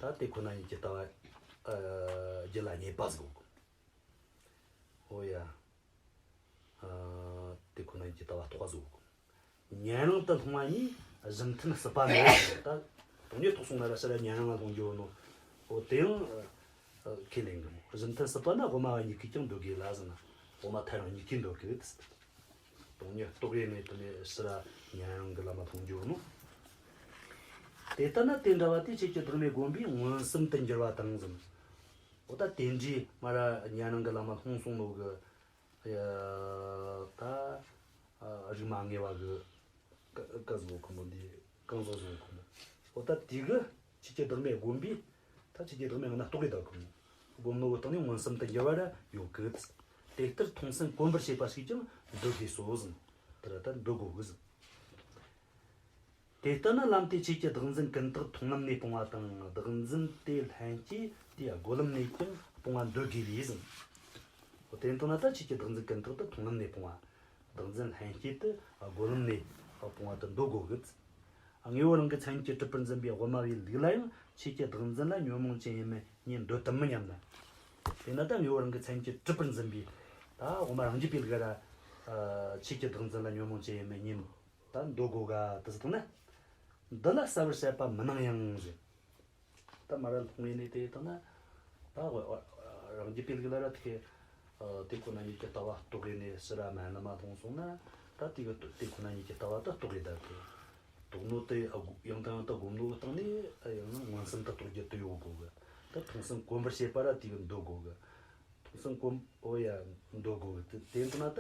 ད་དེ་ཁོ་ན་ཉིད་ཀྱི་ལྟ་བ། ཨ། རྒྱུད་ལ་རྙེད་པ་ཟིག་ཡོད་གི། ཨོ་ཡ། ཨ། དེ་ཁོ་ན་ཉིད་ཀྱི་ལྟ་བ་རྟོགས་པ་ཟིག་ཡོད་གི། ཉན་རང་དུ་ལྷུང་བ་ཉིད་གཞི་མཐུན་ཟད་པ་མེད། ད་སྟོང་ཉིད་རྟོགས་སོང་ན་ར་ཕྱིར་ར་ཉན་རང་ལ་ལྷུང་རྒྱུ་ཡོད་ནོ། ཨོ་དེ་ཡང་ཁས་ལེན་གི་མོ། གཞི་མཐུན་ཟད་པ་ན་དབུ་མ་པ་གཉིས་ཀས་ཀྱང་འདོད་དགོས་ལ་ཟེར་ན། དབུ་མ་ཐལ་རང་གཉིས་ཀས་འདོད་དགོས་ཟེར། སྟོང་ཉིད་རྟོགས་ཡས་མེད་དུ་མེད་ཕྱིར་ར་ཉན་རང་གི་ལམ་མ་ལྷུང་རྒྱུ་ནོ། དེ་ལྟ་ན་དེ་འདྲ་བ་དེ་ཆོས་ཀྱི་བདག་མེད་བསྒོམས་པས་མངོན་སུམ་དུ་འགྱུར་བ་དང་ཟེར། འོ་ད་དེ་འདྲའི་མ་ར་ཉན་རང་གི་ལམ་མ་ལྷུང་སོང་ནོ་གི། ཡ། ད་རིགས་མ་ངེས་པ་གི་ཀ་ཟིག་ཡོད་གི་མོ། འདི་གང་ཟག་ཟིག་ཡོད་གི་མོ། འོ་ད་དེ་གི་ཆོས་ཀྱི་བདག་མེད་བསྒོམས་པས་ད་ཆོས་ཀྱི་བདག་མེད་ང་ན་རྟོགས་གི་ད་གི་མོ། སྒོམ་ནོ་གི་སྟེང་ནས་མངོན་སུམ་དུ་འགྱུར་བ་ར་ཡོད་གི། དེ་ལྟར་མཐོང་སེམས་གོམས་པར་བྱེད་པ་ཞིག་ཀྱང་འདོད་དགོས་སོ་ཟེར། དེ་ལ་ད་འདོད་དགོས་གི་ཟེར། དེ་ལྟར་ན་ལམ་དེ་ཆོས་ཀྱི་བདག་འཛིན་ཀུན་བརྟགས་མཐོང་ལམ་ནས་སྤོང་བ་དང་། བདག་འཛིན་དེ་ལྷན་སྐྱེས་དེ་རྒོལ་ལམ་ནས་ཀྱང་སྤོང་བ་འདོད་དགོས་པས་ཟེར། འོ་དེ་ལྟར་ན་ད་ཆོས་ཀྱི་བདག་འཛིན་ཀུན་བརྟགས་དེ་མཐོང་ལམ་ནས་སྤོང་བ། བདག་འཛིན་ལྷན་སྐྱེས་དེ་རྒོལ་ལམ་ནས་སྤོང་བ་དེ་འདོད་དགོས་གི། དངོས་པོ་རང་གི་མཚན་ཉིད་ཀྱིས་གྲུབ་པར་འཛིན་པའི་དབུ་མ་པའི་ལུགས་ལ་ཡང་ཆོས་ཀྱི་བདག་འཛིན་ལ་ཉོན་མོངས་ཅན་ཡིན་མིན་གཉིས་འདོད་དམ་མི་མཉམ་ན། དེས་ན་ད་དངོས་པོ་རང་གི་མཚན་ཉིད་ཀྱིས་གྲུབ་པར་འཛིན་པའི་ད་དབུ་མ་རང་རྒྱུད་པའི་ལུགས་ལ་ཆོས་ཀྱི་བདག་འཛིན་ལ་ཉོན་མོངས་ཅན་ཡིན་མིན་གཉིས་ད་འདོད་དགོས་ག་དེ་ཟེར་བཏང་ན། འདི་ལ་གསལ་བར་བཤད་པ་མི་སྣང་ཡང་ཟེར། ད་མར་ལྷུང་ངེ་ནས་དེ་བཏང་ན། ད་རང་རྒྱུད་པའི་ལུགས་ལ་ར་དེ། དེ་ཁོ་ན་ཉིད་ཀྱི་ལྟ་བ་རྟོགས་ངེ་ནས་ཕྱི་ར་མ་ལ་མ་ལྷུང་སོང་ན། ད་དེ་གི་དེ་ཁོ་ན་ཉིད་ཀྱི་ལྟ་བ་ད་རྟོགས་ངེ་ད་དེ། རྟོགས་ནོ་དེ་ཡང་དང་ཡང་དུ་སྒོམ་ནོ་གི་སྟེང་ནས་ཡང་ན་མངོན་སུམ་དུ་རྟོགས་རྒྱུ་དེ་ཡོད་དགོས་གི། ད་མཐོང་སེམས་གོམས་པར་བྱེད་པ་ར་དེ་གི་འདོད་དགོས་གི། མཐོང་སེམས་གོམས་འོ་ཡ་འདོད་དགོས་གི། དེ་དེ་འདོད་ན་ད།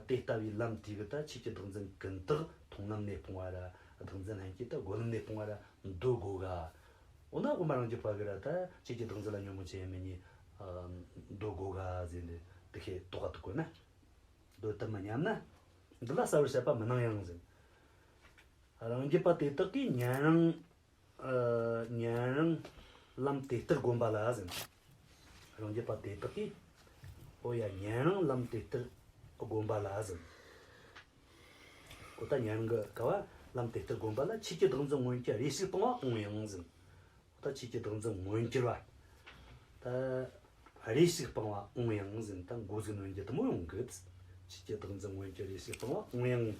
དེ་ལྟ་བུའི་ལམ་དེ་གི་ད་ཆོས་ཀྱི་བདག་འཛིན་ཀུན་བརྟགས་མཐོང་ལམ་ནས་སྤོང་བ་ར། བདག་འཛིན་ལྷན་སྐྱེས་ད་རྒོལ་ལམ་ནས་སྤོང་བ་ར་འདོད་དགོས་ག། འོ་ན་དབུ་མ་རང་རྒྱུད་པ་གི་ར་ད་ཆོས་ཀྱི་བདག་འཛིན་ལ་ཉོན་མོངས་ཅན་ཡིན་མིན་གཉིས་འདོད་དགོས་ག་ཟེར་ནས་དེ་ཁས་དོགས་པ་དུ་བཀོད་ན། འདོད་དམ་མི་མཉམ་ན། འདི་ལ་གསལ་བར་བཤད་པ་མི་སྣང་ཡང་ཟེར། རང་རྒྱུད་པ་དེ་དག་གིས་ཉན་རང་། ཨ། ཉན་རང་ལམ་དེ་ལྟར་བསྒོམ་པ་ལ་ཟེར། རང་རྒྱུད་པ་དེ་དག་གིས། འོ་ཡ། ཉན་རང་ལམ་དེ་ལྟར་བསྒོམ་པ་ལ་ཟེར། འོ་ད་ཉན་རང་གི་ཀ་བ་ལམ་དེ་ལྟར་བསྒོམ་པ་ལ་ཆོས་ཀྱི་བདག་འཛིན་མངོན་གྱུར་རེ་ཞིག་སྤང་བ་འོང་ཡང་ཟེར། ད་ཆོས་ཀྱི་བདག་འཛིན་མངོན་གྱུར་བ། ད་རེ་ཞིག་སྤང་བ་འོང་ཡང་ཟེར། ད་མགོ་ཟུག་ནོན་རྒྱུ་དེ་མོ་ཡོང་གི། ཆོས་ཀྱི་བདག་འཛིན་མངོན་གྱུར་རེ་ཞིག་སྤང་བ་འོང་ཡང་།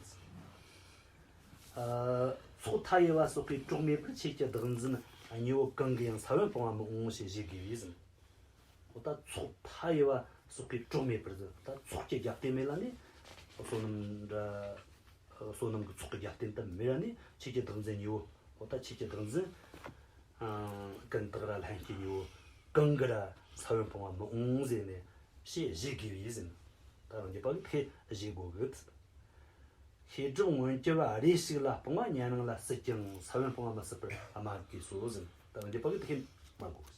ཨ། ཚོགས་མཐའ་ཡས་པ་སོགས་ཀྱི་གྲོགས་མེད་པར་ཆོས་ཀྱི་བདག་འཛིན་གཉིས་པོ་གང་གིས་ཡང་ས་བོན་སྤང་བ་མི་འོང་ཞེས་བཞེད་དགོས་པས་ཟེར། འོ་ད་ཚོགས་མཐའ་ཡས་པ་སོགས་ཀྱི་གྲོགས་མེད་པར་ཟེར། ད་ཚོགས་ཀྱི་རྒྱབ་རྟེན་མེད་ལ་ནི། བསོད་ནམས་འདྲ། བསོད་ནམས་ཀྱི་ཚོགས་ཀྱི་རྒྱབ་རྟེན་དུ་མེད་ལ་ནི་ཆོས་ཀྱི་བདག་འཛིན་གཉིས་པོ། འོ་ད་ཆོས་ཀྱི་བདག་འཛིན། ཨང་། ཀུན་བརྟགས་ར་ལྷན་སྐྱེས་གཉིས་པོ་གང་གིས་ར་ས་བོན་སྤང་བ་མི་འོང་ཟེར་ནས་ཞེས་བཞེད་དགོས་པས་ཟེར། ད་རང་རྒྱུད་པ་གིས་དེ་བཞེད་དགོས་གི། ཤེས་སྒྲིབ་མངོན་གྱུར་བ་རེ་ཞིག་ལ་སྤང་བ་ཉན་རང་ལ་སྲིད་ཀྱང་ས་བོན་སྤང་བ་མི་སྲིད་པར་སྨྲ་དགོས་སོ་ཟེར། ད་རང་རྒྱུད་པ་གིས་དེ་སྨྲ་དགོས།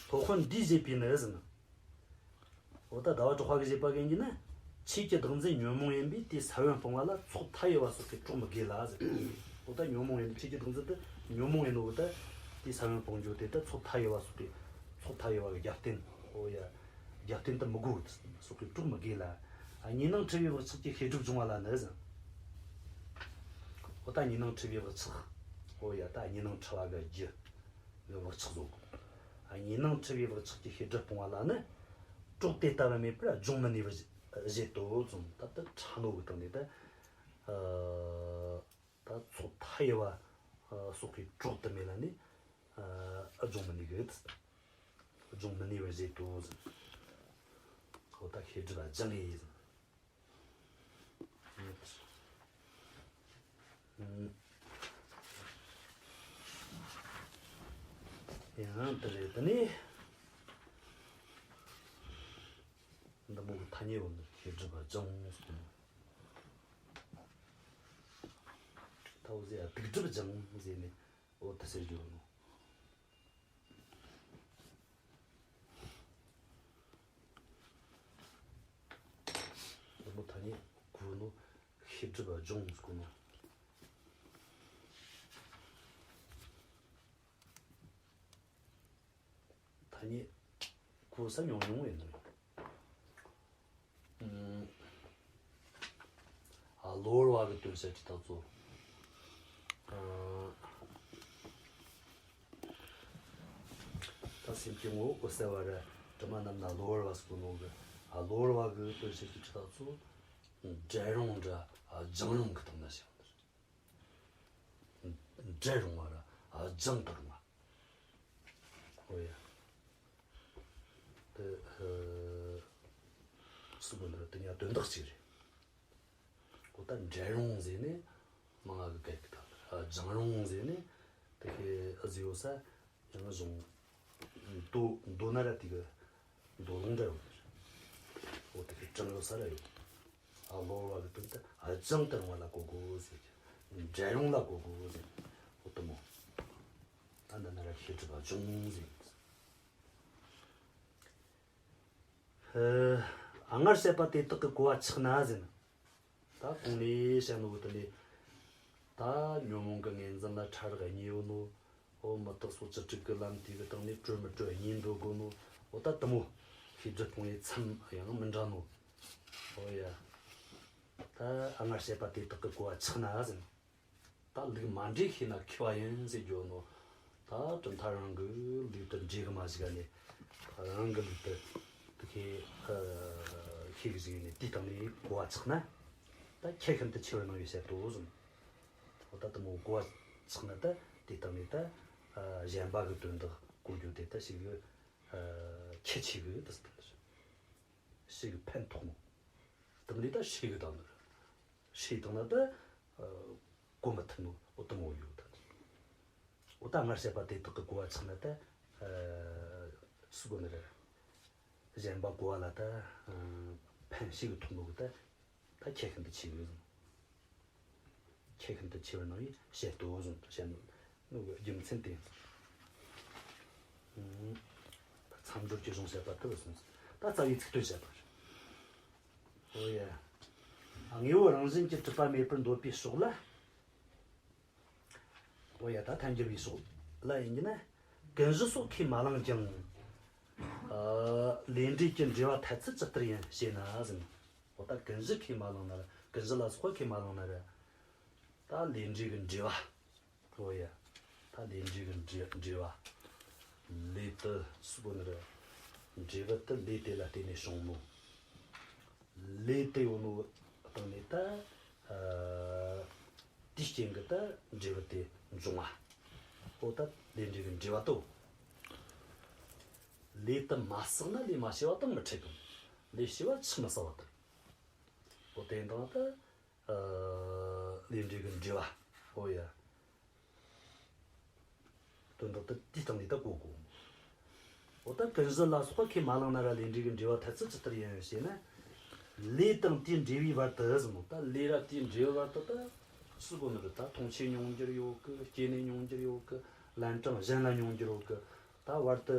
སློབ་དཔོན་འདིས་བཞེད་པས་ནི་ཟེར། འོ་ད་ཟླ་བ་གྲགས་པ་གིས་བཞེད་པ་གན་གྱི་ན། ཆོས་ཀྱི་བདག་འཛིན་ཉོན་མོངས་ཡིན་པས་དེའི་ས་བོན་སྤང་བ་ལ་ཚོགས་མཐའ་ཡས་པ་སོགས་ཀྱི་གྲོགས་མི་དགོས་ལ་ཟེར། འོ་ད་ཉོན་མོངས་ཡིན་ནོ་ཆོས་ཀྱི་བདག་འཛིན་དེ་ཉོན་མོངས་ཡིན་ནོ་གི་ད། དེའི་ས་བོན་སྤོང་རྒྱུ་དེ་ད་ཚོགས་མཐའ་ཡས་པ་སོགས་ཀྱི། ཚོགས་མཐའ་ཡས་པ་གི་རྒྱབ་རྟེན། འོ་ཡ། རྒྱབ་རྟེན་དུ་མི་དགོས་སོགས་ཀྱི་གྲོགས་མི་དགོས་ལ། ཨ། གཉིས་སྣང་འཁྲུལ་པའི་བག་ཆགས་ཀྱི་ཤེས་སྒྲིབ་སྦྱོང་བ་ལ་ནི་ཟེར། འོ་ད་གཉིས་སྣང་འཁྲུལ་པའི་བག་ཆགས། འོ་ཡ། ད་གཉིས་སྣང་འཁྲུལ་བ་གི་རྒྱུ། གི་བག་ཆགས་བཟོ་དགོས། ཨ། གཉིས་སྣང་འཁྲུལ་པའི་བག་ཆགས་ཀྱི་ཤེས་སྒྲིབ་སྤོང་བ་ལ་ནི། གྲོགས་དེ་ལྟ་བུ་མེད་པར་སྦྱོང་མི་ནུས་པར་བཞེད་དོ་གསུངས། ད་ལྟ་ཕྲ་མོ་གི་སྟེང་ནས་ད། ཨ། ད་ཚོགས་མཐའ་ཡས་པ་སོགས་ཀྱི་གྲོགས་དུ་མེད་ལ་ནི། ཨ། སྦྱོང་མི་ནུས་གི། སྦྱོང་མི་ནུས་པར་བཞེད་དོ་གསུངས། འོ་ད་ཤེས་སྒྲིབ་ལ་སྦྱང་ངེས་ཡིན། ཡང་དེ་རེད། དེ་ནས་འདི་མོ་གི་ཐ་སྙད་འོ་འདི་ཤེས་སྒྲིབ་སྦྱང་ཟེར་ནོ། ད་འོ་ཟེར་ཡ་སྡིག་སྒྲིབ་སྦྱང་ཟེར་ནས་འོ་དེ་ཟེར་རྒྱུ་ནོ། འདི་མོ་ཐ་སྙད་གོ་ནོ་ཤེས་སྒྲིབ་སྦྱོང་གོ་ནོ། ཐ་སྙད་གོ་ས་ཉུང་ཉུང་ཡིན་ནོ། ཨ། གློ་བུར་བ་གི་དོན་བཤད་ཀྱི་ཐག་ཚོ། ཨ། ད་སེམས་ཀྱི་ངོ་བོ་གོ་ས་བ་ར་དྲི་མ་རྣམ་སྣང་གློ་བུར་བ་ཟེར་གོ་ནོ་གི། ཨ། གློ་བུར་བ་གི་དོན་བཤད་ཀྱི་ཐག་ཚོ། འབྲལ་རུང་འདྲ། ཨ། སྦྱང་རུང་གི་སྟེང་ན་བཤད་པ་རེད། འབྲལ་རུང་བ་ར། ཨ། སྦྱང་དུ་རུང་བ། འོ་ཡ། དེ། ཨ། སུ་གོ་འདི་དེ་ཉ་དོན་དག་ཅིག་རེད། འོ་ད་འབྲལ་རུང་ཟེར་ནས་མང་ང་གི་སྐད་ཀྱི་ཐོག་ལ། ཨ། སྦྱང་རུང་ཟེར་ནས་དེ་ཁའི་ཨ་ཟི་ཡོད་ས་ཡང་བཟུང་། མདོ་མདོ་ན་ར་དེ་གི་མདོ་ལུང་འདྲ་ཡོད། འོ་དེ་ཁའི་གྲངས་ཡོད་ས་ར་ཡོད། ཨ། གློ་བུར་བ་གི་དོན་དེ་སྦྱང་དུ་རུང་བ་ལ་གོ་དགོས་ཟེར་གི། འབྲལ་རུང་ལ་གོ་དགོས་ཟེར། འོ་དེ་མོ། ད་འདི་ན་ར་ཤེས་སྒྲིབ་སྦྱོང་ཟེར། ཨ། སྔར་བཤད་པ་དེ་དག་གི་གོ་བ་ཆགས་ན་ཟེར་ན། ད་གོང་ནས་བཤད་ནོ་དེ་ལས། ད་ཉོན་མོངས་ཀྱི་ངོས་འཛིན་ལ་ཕྲ་རགས་གཉིས་ཡོད་ནོ། འོ་མི་རྟག་སོགས་བཅུ་དྲུག་གི་ལམ་དེ་གི་སྟེང་ནས་གྲོལ་མི་གྲོལ་གཉིས་འདོད་དགོས་ནོ། འོ་ད་དེ་མོ་ཤེས་སྒྲིབ་སྤོང་བའི་མཚམས་ཡང་མི་འདྲ་ནོ། འོ་ཡ། ད་སྔར་བཤད་པ་དེ་དག་གི་གོ་བ་ཆགས་ན་ཟེར་ན། ད་ལུགས་མ་འདྲེས་ཤེས་ན་མཁས་པ་ཡིན་ཟེར་རྒྱུ་ནོ། ད་གྲུབ་མཐའ་རང་གི་ལུགས་དེ་འདྲེས་གི་མ་ཞིག་ག་ནས། རང་གི་ལུགས་དེ་དེ་ཁས་ཨ་ཤེས་གི་ཞིག་ནས་དེའི་སྟེང་ནས་གོ་བ་ཆགས་ན། ད་ཁྱད་ཤིན་ཏུ་ཆེ་བར་སྣང་བའི་ཞལ་དུ་གསུངས། འོ་ད་དེ་མོ་གོ་བ་ཆགས་ན་ད་དེའི་སྟེང་ནས་ད་ཨ་གཞན་པ་གི་དོན་དག་གོ་རྒྱུ་དེ་ད་ཞིག་གི་ཨ་ཁྱད་ཆེ་གི་ད་ཟེར། ཞིག་གི་ཕན་ཐོགས་མོ། དེ་མོ་ལས་ད་ཤེས་གི་དང་ནི། ཤེས་བཏང་ན་ད་ཨ་གོ་མི་ཐུབ་ནོ་འོ་དེ་མོ་ཡོད་ད། འོ་ད་སྔར་བཤད་པ་དེ་དག་གི་གོ་བ་ཆགས་ན་ད་ཨ་སུ་གོ་ནི་རེད། གཞན་པ་གོ་བ་ལ་ད་ཨ་ཕན་ཞིག་གི་ཐོགས་ནོ་གི་ད་ད་ཁྱད་ཤིན་ཏུ་ཆེ་གི་ཟེར། ཁྱད་ཤིན་ཏུ་ཆེ་བར་སྣང་བའི་ཞལ་དུ་གསུངས་ཏེ་བཤད་ནོ་གི་རྒྱུ་མཚན་དེ། ཨ་མཚམས་སྦྱོར་གྱི་གཞུང་བཤད་པ་དེ་ལ་གསུངས་སོ། ད་རྩ་བའི་ཚིག་དོན་བཤད་པ་རེད། འོ་ཡ། དངོས་པོ་རང་བཞིན་གྱིས་གྲུབ་པ་མེད་པར་འདོད་པའི་ཕྱོགས་ལ། འོ་ཡ། ད་ཐལ་འགྱུར་བའི་ཕྱོགས་ལ་ཡིན་གྱི་ན། ཀུན་གཞི་སོགས་ཁས་མ་བླངས་ཀྱང་། ཨ་ལས་འབྲས་ཀྱི་འབྲེལ་བ་འཐད་ཚུལ་ཇི་ལྟར་ཡིན་ཞེ་ན་ཟེར། འོ་ད་ཀུན་གཞི་ཁས་མ་བླངས་ན་ར། ཀུན་གཞི་ལ་སོགས་པ་ཁས་མ་བླངས་ན་ར། ད་ལས་འབྲས་ཀྱི་འབྲེལ་བ། འོ་ཡ། ད་ལས་འབྲས་ཀྱི་འབྲེལ་འབྲེལ་བ། ལས་དེ་སུ་གོ་ནི་རེད། འབྲས་བུ་དེ་ལས་དེ་ལ་བརྟེན་ནས་བྱུང་ནོ། ལས་དེ་ཡོད་ནོ་སྟེང་ནས་ད་ཨ་དེའི་རྐྱེན་གྱིས་ད་འབྲས་བུ་དེ་འབྱུང་བ། འོ་ད་ལས་འབྲས་ཀྱི་འབྲེལ་བ་དོ། ལས་དེ་མ་བསགས་ན་ལས་མ་བྱས་པ་དང་མི་འཕྲད་གི། ལས་བྱས་པ་ཆུད་མི་ཟ་བ་དང་། འོ་དེ་ཡིན་དང་ད། ཨ་ལས་འབྲས་ཀྱི་འབྲེལ་བ། འོ་ཡ། དོན་དག་དེ་དེའི་སྟེང་ནས་ད་གོ་དགོས། འོ་ད་ཀུན་གཞི་ལ་སོགས་པ་ཁས་མ་བླངས་ན་ར་ལས་འབྲས་ཀྱི་འབྲེལ་བ་འཐད་ཚུལ་ཇི་ལྟར་ཡིན་ཞེ་ན། ལས་དང་དེའི་འབྲེལ་བའི་བར་དུ་ཟེར་ནོ། ད་ལས་ར་དེའི་འབྲེལ་བའི་བར་དུ་ད་སུ་གོ་ནི་རེད། ད་མཐོང་ཆོས་མྱོང་འགྱུར་ཡོད་གི། སྐྱེས་ནས་མྱོང་འགྱུར་ཡོད་གི། ལན་གྲངས་གཞན་ལ་མྱོང་འགྱུར་ཡོད་གི། ད་བར་དུ་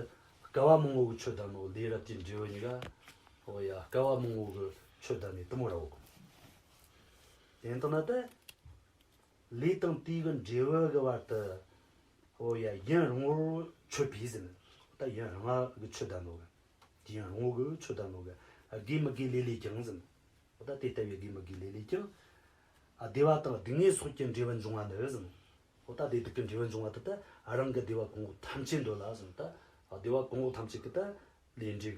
སྐལ་བ་མང་བོ་གི་ཆོད་ད་ནོ། ལས་ར་དེའི་འབྲས་བུ་གཉིས་ཀ། འོ་ཡ། སྐལ་བ་མང་བོ་གི་ཆོད་ད་ནི་དེ་མོ་ར་འོ་གི། དེ་ཡིན་དང་ན་ད། ལས་དང་དེའི་གི་འབྲས་བུ་གི་བར་དུ། འོ་ཡ། ཡུན་རིང་བོར་ཆོད་པའི་ཟེར། ད་ཡུན་རིང་བ་གི་ཆོད་ད་ནོ་གི། དུས་ཡུན་རིང་བོ་གི་ཆོད་ད་ནོ་གི། དགེ་མི་དགེའི་ལས་ལས་ཀྱང་ཟེར། འོ་ད་དེ་ལྟ་བུའི་དགེ་མི་དགེའི་ལས་ལས་ཀྱང་། ཨ་བདེ་བ་དང་སྡུག་བསྔལ་སོགས་ཀྱི་འབྲས་བུ་འབྱུང་བ་ནི་ཟེར། འོ་ད་བདེ་སྡུག་གི་འབྲས་བུ་འབྱུང་བ་དེ་ད་རང་གི་བདེ་བ་གང་བོ་ཐམས་ཅད་འདོད་ལ་ཟེར། ད་བདེ་བ་གང་བོ་ཐམས་ཅད་ཀྱི་ད་ལས་འབྲས་ཀྱི་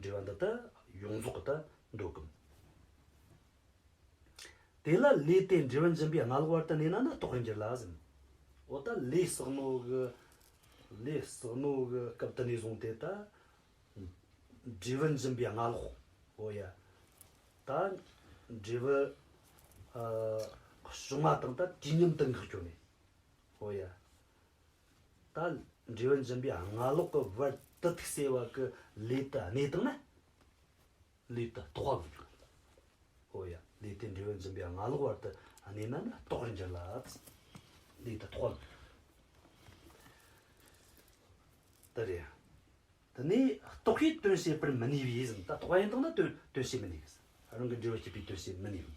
འབྲས་བུ་འདི་ད་ཡོངས་རྫོགས་ཀྱི་ད་འདོད་གི། དེ་ལ་ལས་དེ་འབྲས་བུ་འབྱིན་པའི་སྔ་ལོགས་བར་དུ་གནས་ན་ནི་རྟོགས་པར་འགྱུར་ལ་ཟེར། འོ་ད་ལས་བསགས་ནོ་གི། ལས་བསགས་ནོ་གི་སྐབས་དེ་ནས་བཟུང་སྟེ་ད། འབྲས་བུ་འབྱིན་པའི་སྔ་ལོགས། འོ་ཡ། ད་འབྲས་བུ་ཨ་བྱུང་བ་དང་ད་དུས་མཉམ་དུ་འགག་རྒྱུ་ནས། འོ་ཡ། ད་འབྲས་བུ་འབྱིན་པའི་སྔ་ལོགས་ཀྱི་བར་དུ་ཐུག་སེ་བ་གི་ལས་དེ་གནས་བཏང་ན། ལས་དེ་རྟོགས་པ་དགོས། འོ་ཡ། ལས་དེ་འབྲས་བུ་འབྱིན་པའི་སྔ་ལོགས་བར་དུ་གནས་ན་ནི་རྟོགས་པར་འགྱུར་ལ། ལས་དེ་རྟོགས་པ་དགོས། དེ་རེད། དེ་ནས་རྟོགས་པས་དོན་བྱེད་པར་མི་ནུས་པས་ཟེར། ད་རྟོགས་པ་ཡིན་དང་ན་དོན་དོན་བྱེད་མི་ནུས་ཟེར། རང་གི་འབྲས་བུ་སྐྱེད་པའི་དོན་བྱེད་མི་ནུས།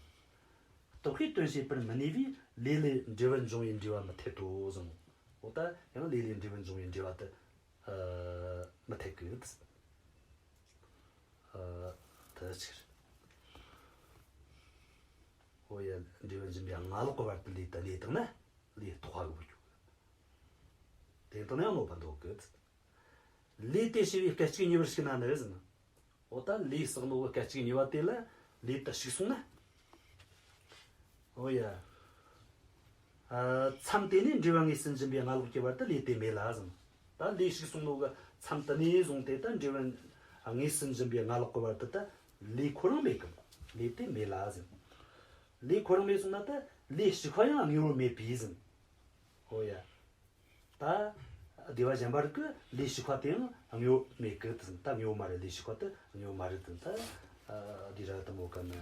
རྟོགས་པས་དོན་བྱེད་པར་མི་ནུས་པས་ལས་ལས་འབྲས་བུ་འབྱུང་བའི་འབྲེལ་བ་མི་འཐད་དོ་ཟེར། འོ་ད་ཡང་ལས་ལས་འབྲས་བུ་འབྱུང་བའི་འབྲེལ་བ་དེ་ཨ་མི་འཐད་གི། ཨ་དེ་ཅིག་རེད། འོ་ཡ། འབྲས་བུ་འབྱིན་པའི་སྔ་ལོགས་ཀྱི་བར་དུ་ལས་དེ་གནས་བཏང་ན་ལས་རྟོགས་པ་དགོས་རྒྱུ། དེ་དང་ཡང་གནོད་པ་འདོད་གི། ལས་དེ་བྱས་པའི་སྐད་ཅིག་གཉིས་པར་ཞིག་ན་ནི་ཟེར། འོ་ད་ལས་བསགས་ནོ་གི་སྐད་ཅིག་གཉིས་པ་དེ་ལ་ལས་དེ་ཞིག་སོང་ན། འོ་ཡ། ཨ་མཚམས་དེ་ནས་འབྲས་བུ་དངོས་སུ་འབྱིན་པའི་སྔ་ལོགས་ཀྱི་བར་དུ་ལས་དེ་མེད་ལ་ཟེར། ད་ལས་ཞིག་སོང་ནོ་གི་མཚམས་དེ་ནས་བཟུང་སྟེ་ད་འབྲས་བུ་དངོས་སུ་འབྱིན་པའི་སྔ་ལོགས་ཀྱི་བར་དུ་ད་ལས་ཁོ་རང་མེད་གི། ལས་དེ་མེད་ལ་ཟེར། ལས་ཁོ་རང་མེད་སོང་ན་ད་ལས་ཞིག་པ་ཡང་དངོས་པོར་མེད་པས་ཟེར། འོ་ཡ། ད་སྡེ་པ་གཞན་པ་རིགས་ཀྱི་ལས་ཞིག་པ་དེའང་དངོས་པོ་མེད་གི་དེ་ཟེར། ད་དངོས་པོ་མ་རེད། ལས་ཞིག་པ་དེ་དངོས་པོ་མ་རེད་དེ་ཟེར། ད་འདི་ར་དེ་མོ་ག་ནི་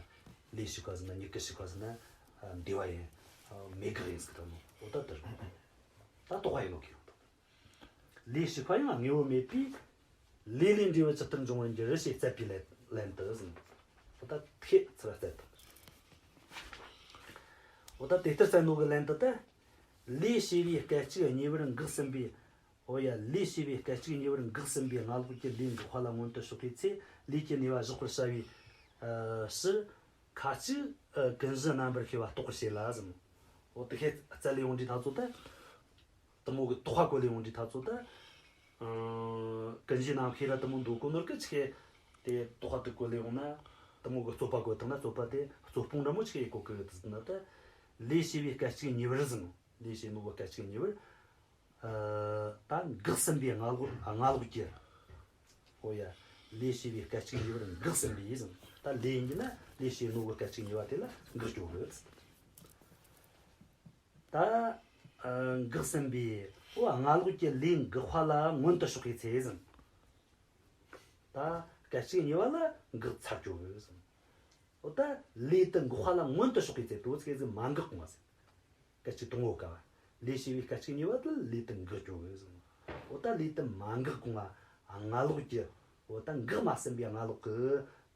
ལས་ཞིག་པ་ཟེར་ན་མྱུ་གུ་ཞིག་པ་ཟེར་ན་བདེ་བ་ཡིན། མེད་དགག་ཡིན་ཟེར་གི་དེ་མོ། འོ་ད་དེ་རེད། ད་རྟོགས་པ་ཡིན་ནོ་གི་ཡོང་དང་། ལས་ཞིག་པ་ཡང་དངོས་པོ་མེད་པས། ལས་ལས་འབྲས་བུ་ཇི་ལྟར་འབྱུང་བར་འགྱུར་ཞེས་རྩོད་པའི་ལན། ལན་དུ་ཟིན། འོ་ད་ཐེ་ཚུར་བསྩལ་དང་། འོ་ད་དེ་ལྟར་བསྩལ་ནོ་གི་ལན་དུ་ད། ལས་བྱས་པའི་སྐད་ཅིག་གཉིས་པར་འགག་ཟིན་པའི། འོ་ཡ། ལས་བྱས་པའི་སྐད་ཅིག་གཉིས་པར་འགག་ཟིན་པའི་སྔ་ལོགས་ཀྱི་ལས་འགག་པ་ལ་མངོན་དུ་ཕྱོགས་པའི་ཚེ་ལས་ཀྱི་ནུས་པ་བཞག་པར་བྱ་བའི་ཕྱིར། ཁ་ཅིག་ཀུན་གཞི་རྣམ་པར་ཤེས་པ་རྟོགས་པར་བྱེད་ལ་ཟིན། འོ་དེ་ཁས་བཙལ་ལས་ཡོང་དུས་ད་ཚོ་ད། དེ་མོ་གི་རྟོག་པ་བཀོད་ལས་ཡོང་དུས་ད་ཚོ་ད། ཀུན་གཞི་རྣམ་ཤེས་ར་དེ་མོ་འདོད་གོ་ནོར་གི་ཆེ། དེ་རྟོག་པ་དེ་བཀོད་ལས་ཡོང་ན། དེ་མོ་གི་རྩོད་པ་བཀོད་བཏང་ན་རྩོད་པ་དེ་རྩོད་སྤོང་འདྲ་མོ་ཆེ་ཡེ་གོ་གི་ཟིན་ན་ད། ལས་བྱས་པའི་སྐད་ཅིག་གཉིས་པར་ཟིན། ལས་བྱས་ནོ་གི་སྐད་ཅིག་གཉིས་པར། ད་འགག་ཟིན་པའི་སྔ་ལོགས་སྔ་ལོགས་ཀྱི། འོ་ཡ། ལས་བྱས་པའི་སྐད་ཅིག་གཉིས་པར་འགག་ཟིན་པའི་ཟིན། ད་ལས་ཡིན་གྱི་ན་ལས་བྱས་ནོ་གི་སྐད་ཅིག་གཉིས་པ་དེ་ལ་འགག་སྐྱོ་གི། ད། འགག་ཟིན་པའི་འོ་སྔ་ལོགས་ཀྱི་ལས་འགག་པ་ལ་མངོན་དུ་ཕྱོགས་པའི་ཚེ་ཟིན། ད་སྐད་ཅིག་གཉིས་པ་ལ་འགག་ཚར་སྐྱོ་གི་ཟིན། འོ་ད་ལས་དེ་འགག་པ་ལ་མངོན་དུ་ཕྱོགས་པའི་ཚེ་དོ་ཚིག་ཟིན་མ་འགག་གོང་བ་ཟིན། སྐད་ཅིག་དང་པོ་ཀ་བ། ལས་བྱས་པའི་སྐད་ཅིག་གཉིས་པ་དེ་ལས་དེ་འགག་སྐྱོ་གི་ཟིན། འོ་ད་ལས་དེ་མ་འགག་གོང་བ་སྔ་ལོགས་ཀྱི། འོ་ད་འགག་མ་ཟིན་པའི་སྔ་ལོགས་ཀྱི་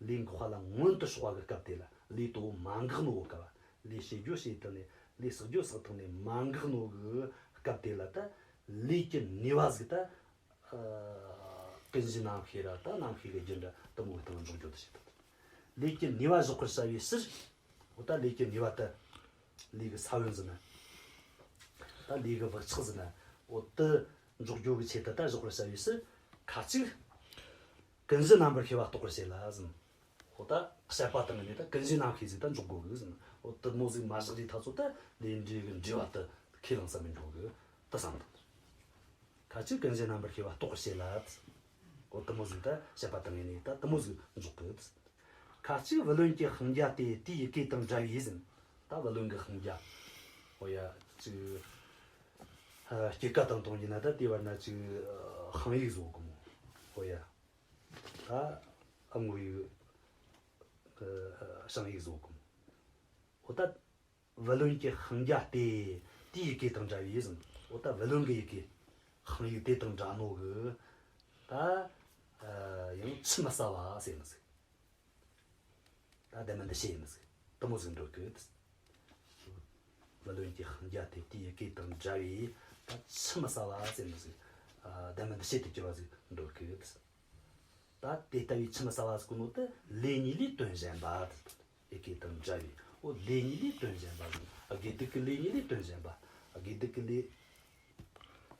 ལས་འགག་པ་ལ་མངོན་དུ་ཕྱོགས་པ་གི་སྐབས་དེ་ལ་ལས་དེ་མ་འགག་ནོ་ཀ་བ། ལས་བྱེད་རྒྱུ་བྱེད་ཐུབ་ནས་ལས་བསགས་རྒྱུ་བསགས་ཐུབ་ནས་མ་འགག་ནོ་གི་སྐབས་དེ་ལ་ད་ལས་ཀྱི་ནུས་པ་ཟིག་ད། ཀུན་གཞི་རྣམ་ཤེས་ར་ད་རྣམ་ཤེས་ཀྱི་རྒྱུ་འདྲ་དེ་མོ་གི་སྟེང་འཇོག་རྒྱུ་དེ་བྱེད་ཐུབ། ལས་ཀྱི་ནུས་པ་བཞག་པར་བྱ་བའི་ཕྱིར། འོ་ད་ལས་ཀྱི་ནུས་པ་དེ། ལས་ཀྱི་ས་བོན་ཟིན་ན། ད་ལས་ཀྱི་བག་ཆགས་ཟིན་ན། འོ་དེ་འཇོག་རྒྱུ་གི་ཆེད་དུ་ད་བཞག་པར་བྱ་བའི་ཕྱིར། ཁ་ཅིག་ཀུན་གཞི་རྣམ་པར་ཤེས་པ་རྟོགས་པར་བྱེད་ལ་ཟིན། འོ་ད་བཤད་པ་དང་ནི་ད་ཀུན་གཞི་རྣམ་ཤེས་ཟིག་ད་འཇོག་དགོས་གི་ཟིན། འོ་དེ་མོ་ཟིག་མ་བཞག་དུས་ད་ཚོ་ད་ལས་འབྲས་ཀྱི་འབྲེལ་བ་དེ་ཁས་བླངས་ས་མི་འགྲོ་གི་ད་བསམ་དང་། ཁ་ཅིག་ཀུན་གཞི་རྣམ་པར་ཤེས་པ་རྟོགས་པར་བྱེད་ལ། འོ་དེ་མོ་ཟིག་ད་བཤད་པ་དང་ངེས་ནས་ད་དེ་མོ་ཟིག་འཇོག་གི། ཁ་ཅིག་བུ་ལོན་གྱི་ཤིང་རྒྱ་སྟེ་དེའི་ཡི་གེ་དང་འདྲ་བས་ཟིན། ད་བུ་ལོན་གྱི་ཤིང་རྒྱ། འོ་ཡ། ཅིག་སྐྱེད་ཀ་དང་གཏོང་རྒྱུ་ན་ད་དེ་བར་ན་ཅིག་ཤིང་ཡིག་བཟོ་གི་མོ། འོ་ཡ། ད་ཨ་མོ་ཡིག་ཤིང་ཡིག་བཟོ་གི་མོ། འོ་ད། བུ་ལོན་གྱི་ཤིང་རྒྱ་སྟེ་དེའི་ཡི་གེ་དང་འདྲ་བས་ཟིན། འོ་ད་བུ་ལོན་གྱི་ཡི་གེ་ཤིང་ཡིག་དེ་དང་འདྲ་ནོ་གི། ད་ཡང་ཆུད་མི་ཟ་བ་ཟེར་ནི་ཟིག་ད་ལྡན་མིན་འདུ་བྱེད་ཡིན་ནི་ཟིག་དེ་མོ་ཟིག་འགྲོ་གི། བུ་ལོན་གྱི་ཤིང་རྒྱ་སྟེ་དེའི་ཡི་གེ་དང་འདྲ་བས་ད་ཆུད་མི་ཟ་བ་ཟེར་ནི་ཟིག་ལྡན་མིན་འདུ་བྱེད་དུ་གྱུར་བ་ཟིག་འགྲོ་གི། ད་དེ་ལྟ་བུའི་ཆུད་མི་ཟ་བ་ཟེར་གོ་ནོ་དེ་ལས་ཉིད་ལས་དོན་གཞན་པ། ཡི་གེ་དང་འདྲ་བའི་འོ་ལས་ཉིད་ལས་དོན་གཞན་པ་ཟེར། དགེ་སྡིག་གི་ལས་ཉིད་ལས་དོན་གཞན་པ། དགེ་སྡིག་གི་ལས་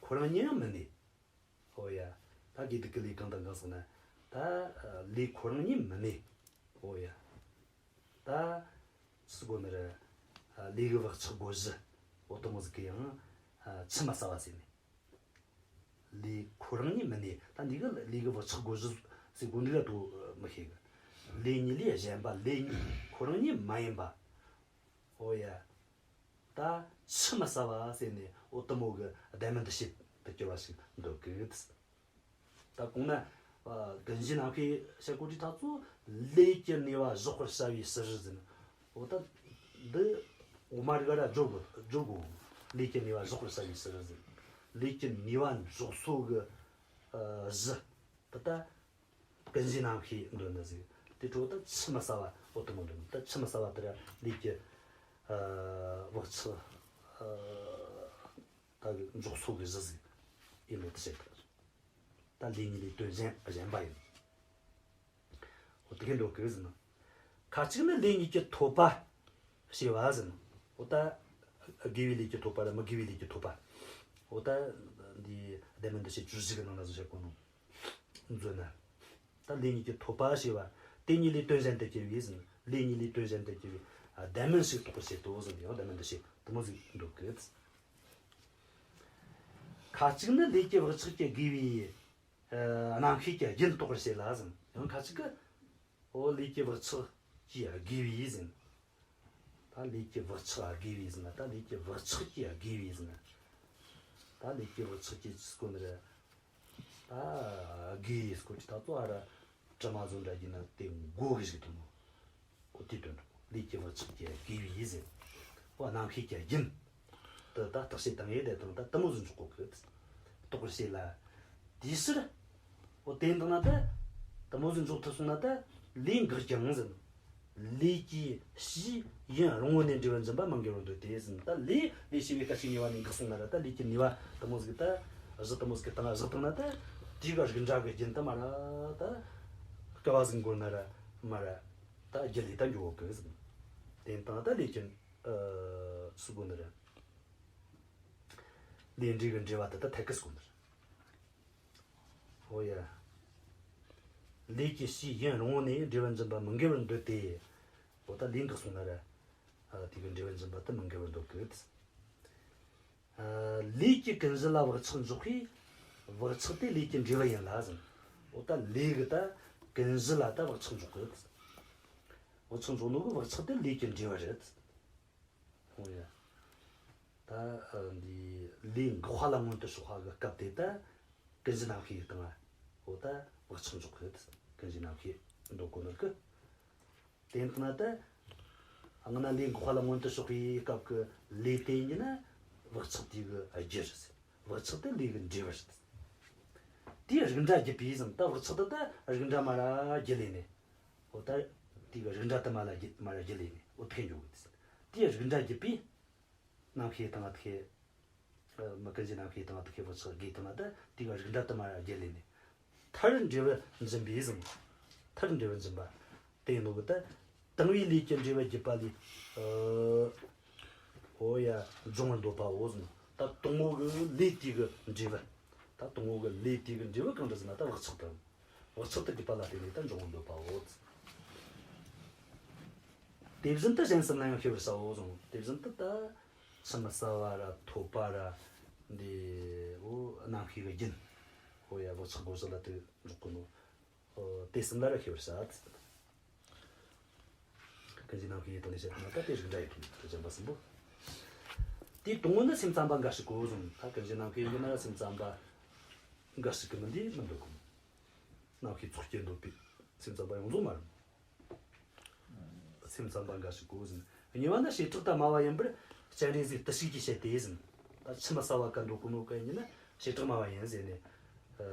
ཁོ་རང་ཉིད་ཡང་མི་གནས། འོ་ཡ། ད་དགེ་སྡིག་གི་ལས་གང་དང་གང་ཟེར་ན། ད་ལས་ཁོ་རང་ཉིད་མི་གནས། འོ་ཡ། ད་སུ་གོ་ནི་རེད། ལས་ཀྱི་བག་ཆགས་བསྒོ་གཞི། འོ་དེ་མོ་ཟིག་གི་ཡང་ཆུད་མི་ཟ་བ་ཟེར་ནས། ལས་ཁོ་རང་ཉིད་མི་གནས། ད་འདི་གི་ལས་ཀྱི་བག་ཆགས་བསྒོ་གཞི་ཟེར་གོ་འདི་ག་དུ་མི་ཤེས་གི། ལས་ཉིད་ལས་གཞན་པ་ལས་ཉིད་ཁོ་རང་ཉིད་མ་ཡིན་པ། འོ་ཡ། ད་ཆུད་མི་ཟ་བ་ཟེར་ནས་འོ་དེ་མོ་གི་ལྡན་མིན་འདུ་བྱེད་དུ་གྱུར་བ་ཞིག་འདོད་གི། ད་གོང་ན་ཀུན་གཞི་རྣམ་ཤེས་བཤད་གོ་དུས་ད་ཚོ་ལས་ཀྱི་ནུས་པ་བཞག་པར་བྱ་བའི་ཕྱིར་ཟེར། འོ་ད་འདི་འོ་མ་རིག་ར་སྦྱོར་དགོས་སྦྱོར་དགོས། ལས་ཀྱི་ནུས་པ་བཞག་པར་བྱ་བའི་ཕྱིར་ཟེར། ལས་ཀྱི་ནུས་པ་འཇོག་སོ་གི་གཞི་ད་ལྟ་ཀུན་གཞི་རྣམ་ཤེས་འདོད་ནི་ཟིག་དེ་འཕྲོ་ད་ཆུད་མི་ཟ་བ་འོ་དེ་མོ་འདོད་ནི་ད་ཆུད་མི་ཟ་བ་དེ་ར་ལས་ཀྱི་བག་ཆགས་ད་གི་འཇོག་སོ་གི་གཞི་ཟིག་ཡིན་ནོ་དེ་བཤད་གི། ད་ལས་ཉིད་ལས་དོན་གཞན་གཞན་པ་ཡིན། འོ་དེ་གི་འགྲོ་གི་ཟིན། ཁ་ཅིག་ནི་ལས་ཉིད་ཀྱི་ཐོབ་པ་ཞེས་པ་ཟིན། འོ་ད་དགེ་བའི་ལས་ཀྱི་ཐོབ་པ་དང་མི་དགེ་བའི་ལས་ཀྱི་ཐོབ་པ། འོ་ད་འདི་ལྡན་མིན་འདུ་བྱེད་བཅུ་བཞི་གི་ནང་ན་བཟོ་བྱེད་གོ་ནོ་མཛོད་ན། ད་ལས་ཉིད་ཀྱི་ཐོབ་པ་ཞེས་པ་དེ་ཉིད་ལས་དོན་གཞན་དུ་གྱུར་པའི་ཟིན། ལས་ཉིད་ལས་དོན་གཞན་དུ་གྱུར་པའི་ལྡན་མིན་ཞིག་རྟོགས་པར་བྱེད་དོ་ཟིན། ཡང་ལྡན་མིན་འདུ་བྱེད་དེ་མོ་ཟིག་འགྲོ་གི། ཁ་ཅིག་ནི་ལས་ཀྱི་བག་ཆགས་ཀྱིས་དགེ་བའི་རྣམ་ཤེས་ཀྱི་རྒྱུན་རྟོགས་པར་བྱེད་ལ་ཟིན། ཡང་ཁ་ཅིག་གི་འོ་ལས་ཀྱི་བག་ཆགས་ཀྱིས་དགེ་བའི་ཟིན། ད་ལས་ཀྱི་བག་ཆགས་དགེ་བའི་ཟིན་ན་ད་ལས་ཀྱི་བག་ཆགས་ཀྱིས་དགེ་བའི་ཟིན་ན། ད་ལས་ཀྱི་བག་ཆགས་ཀྱིས་ཅི་སྐོ་ནི་རེད། ད་དགེ་བའི་སྐོར་གྱི་ད་ཚོ་ཨ་ར་དྲི་མ་བཟོ་འདྲ་གྱི་ན་དེ་མགོ་གི་ཞིག་ཐོན་ནོ། འོ་དེ་དོན་འགྲུབ། ལས་ཀྱི་བག་ཆགས་ཀྱིས་དགེ་བའི་ཟེར། འོ་རྣམ་ཤེས་ཀྱི་རྒྱུན། དེ་ད་བརྟག་དཔྱད་དང་ཡེ་དེ་དང་ད་དེ་མོ་ཟིག་འཇོག་གོ་གི། རྟོགས་པར་བྱེད་ལ། དེའི་ཕྱིར། འོ་དེ་འདང་ན་ད། དེ་མོ་ཟིག་འཇོག་ཐུབ་སོང་ན་ད། ལས་འགགས་ཀྱང་ཟེར། ལས་ཀྱི་ཕྱིའི་ཡུན་རིང་བོ་ནས་འབྲས་བུ་འབྱིན་པ་མི་འགལ་བར་འདོད་དེ་ཟེར། ད་ལས་ལས་བྱས་པའི་སྐད་ཅིག་གཉིས་པ་ནས་འགགས་སོང་ན་ར། ད་ལས་ཀྱི་ནུས་པ་དེ་མོ་ཟིག་ད་གཞི་དེ་མོ་ཟིག་གི་སྟེང་ང་བཞག་བཏང་ན། ད་དེའི་གི་རིགས་འདྲ་གི་རྒྱུན་དུ་མ་ར་ད་སྐལ་བ་ཟིག་འགོར་ན་ར་མ་ར་ད་རྒྱུ་ལས་ད་འགྱོ་གི་ཟེར། དེ་ཡིན་དང་ད་ལས་ཀྱི་ཨ་སུ་དགོས་ནི་རེད། ལས་འབྲས་ཀྱི་འབྲེལ་བ་དེ་ད་ཐད་ཀར་སུ་དགོས་ནི་རེད། ཨོ་ཡ། ལས་ཀྱི་ཕྱིའི་ཡུན་རིང་བོ་ནས་འབྲས་བུ་འབྱིན་པ་མི་འགལ་བར་འདོད་དེ། ཨོ་ད་ལས་འགགས་སོང་ན་ར། ཨ་དེ་གི་འབྲས་བུ་འབྱིན་པ་དེ་མི་འགལ་བར་འདོད་གི། ཨ་ལས་ཀྱི་ཀུན་གཞི་ལ་བག་ཆགས་འཇོག་པས། བག་ཆགས་དེ་ལས་ཀྱི་འབྲས་བུ་ཡིན་ལ་ཟེར། ཨོ་ད་ལས་གི་ད་ཀུན་གཞི་ལ་ད་བག་ཆགས་འཇོག་གི། བག་ཆགས་འཇོག་ནོ་གི་བག་ཆགས་དེ་ལས་ཀྱི་འབྲས་བུ་རེད། ཨོ་ཡ། ད་ཨ་འདི་ལས་འགགས་པ་ལ་མངོན་དུ་ཕྱོགས་པ་གི་སྐབས་དེ་ད་ཀུན་གཞི་རྣམ་ཤེས་ཀྱི་སྟེང་ང་། འོ་ད་བག་ཆགས་འཇོག་གི། ཀུན་གཞི་རྣམ་ཤེས་འདོད་གོ་ནོ་གི། དེ་ཡིན་ན་ད་སྔ་ན་ལས་འགགས་པ་ལ་མངོན་དུ་ཕྱོགས་པའི་སྐབས་ཀྱི་ལས་དེ་ཡིན་ན་བག་ཆགས་དེ་གི་རྒྱུ་རེད། བག་ཆགས་དེ་ལས་ཀྱི་འབྲས་བུ་རེད། དེའི་རིགས་འདྲ་བརྒྱུད་པས་ཟེར། ད་བག་ཆགས་དེ་ད་རིགས་འདྲ་མ་ར་བརྒྱུད་ལས་ནས། འོ་ད་དེ་གི་རིགས་འདྲ་དེ་མ་ལ་རྒྱུ་མ་ར་རྒྱུད་ལས་ནས་འོ་ཐེ་འགྱོ་གི། དེའི་རིགས་འདྲ་བརྒྱུད་པས། རྣམ་ཤེས་དང་དེ་ཁེ། མི་ཀུན་གཞི་རྣམ་ཤེས་དང་དེ་ཁེ་བག་ཆགས་དགོས་དང་ད་དེ་ག་རིགས་འདྲ་དུ་མ་རྒྱུད་ལས་ནས། མཐར་འབྲས་བུ་འབྱིན་པའི་ཟེར། མཐར་འབྲས་བུ་འབྱིན་པ། དེ་ཡིན་ནོ་གི་ད། དང་པོའི་ལས་ཀྱི་འབྲས་བུ་བརྒྱུད་པ་ལས། ཨོ་ཡ། འབྱུང་བར་འདོད་པའོ་ཟེར། ད་དང་པོ་གི་ལས་དེ་གི་འབྲས་བུ། ད་དང་པོ་གི་ལས་དེ་གི་འབྲས་བུ་གང་རེད་ཟེར་ན་ད་བག་ཆགས་དང་། བག་ཆགས་དེ་བརྒྱུད་པ་ལ་བརྟེན་ནས་ད་འབྱུང་བར་འདོད་པའོ། དེ་བཞིན་དུ་གཞན་གསུམ་ལ་ཡང་ཤེས་པར་བྱའོ་གསུངས། དེ་བཞིན་དུ་ད་ཕྱི་མི་གསལ་བ་ར་ཐོབ་པ་ར་འདི་འོ་རྣམ་ཤེས་ཀྱི་རྒྱུན། འོ་ཡ་བག་ཆགས་བསྒོ་གཞག་ལ་དེ་འཇོག་གོ་ནོ། འོ་དེ་གསུམ་ལ་ར་ཤེས་པར་བྱ། ཀུན་གཞི་རྣམ་ཤེས་ཡིན་དང་ནི་བཤད་པ་ན་ད་དེ་རིགས་འདྲ་ཡོད་དོ་གཞན་པ་གསུམ་པོ། དེའི་དང་པོ་ནི་སེམས་ཙམ་པ་འགའ་ཞིག་གོ་གསུངས། ད་ཀུན་གཞི་རྣམ་ཤེས་ཡིན་ན་སེམས་ཙམ་པ་འགའ་ཞིག་གི་མི་འདི་མི་འདོད་གོ། རྣམ་ཤེས་ཚོགས་བརྒྱད་འདོད་པའི་སེམས་ཙམ་པ་ཡོངས་རྫོགས་མ་རེད། སེམས་ཙམ་པ་འགའ་ཞིག་གོ་ཟིན། གཉིས་པ་ནི་བྱེ་བྲག་ཏུ་སྨྲ་བ་ཡིན་པར་སྤྱན་རས་གཟིགས་བརྟུལ་ཞུགས་ཀྱིས་བཤད་དེ་ཟིན། ད་ཕྱི་མི་གསལ་བ་ག་འདོད་གོ་ནོ་ག་ཡིན་ན་བྱེ་བྲག་སྨྲ་བ་ཡིན་ཟེར་ནས། ཨ་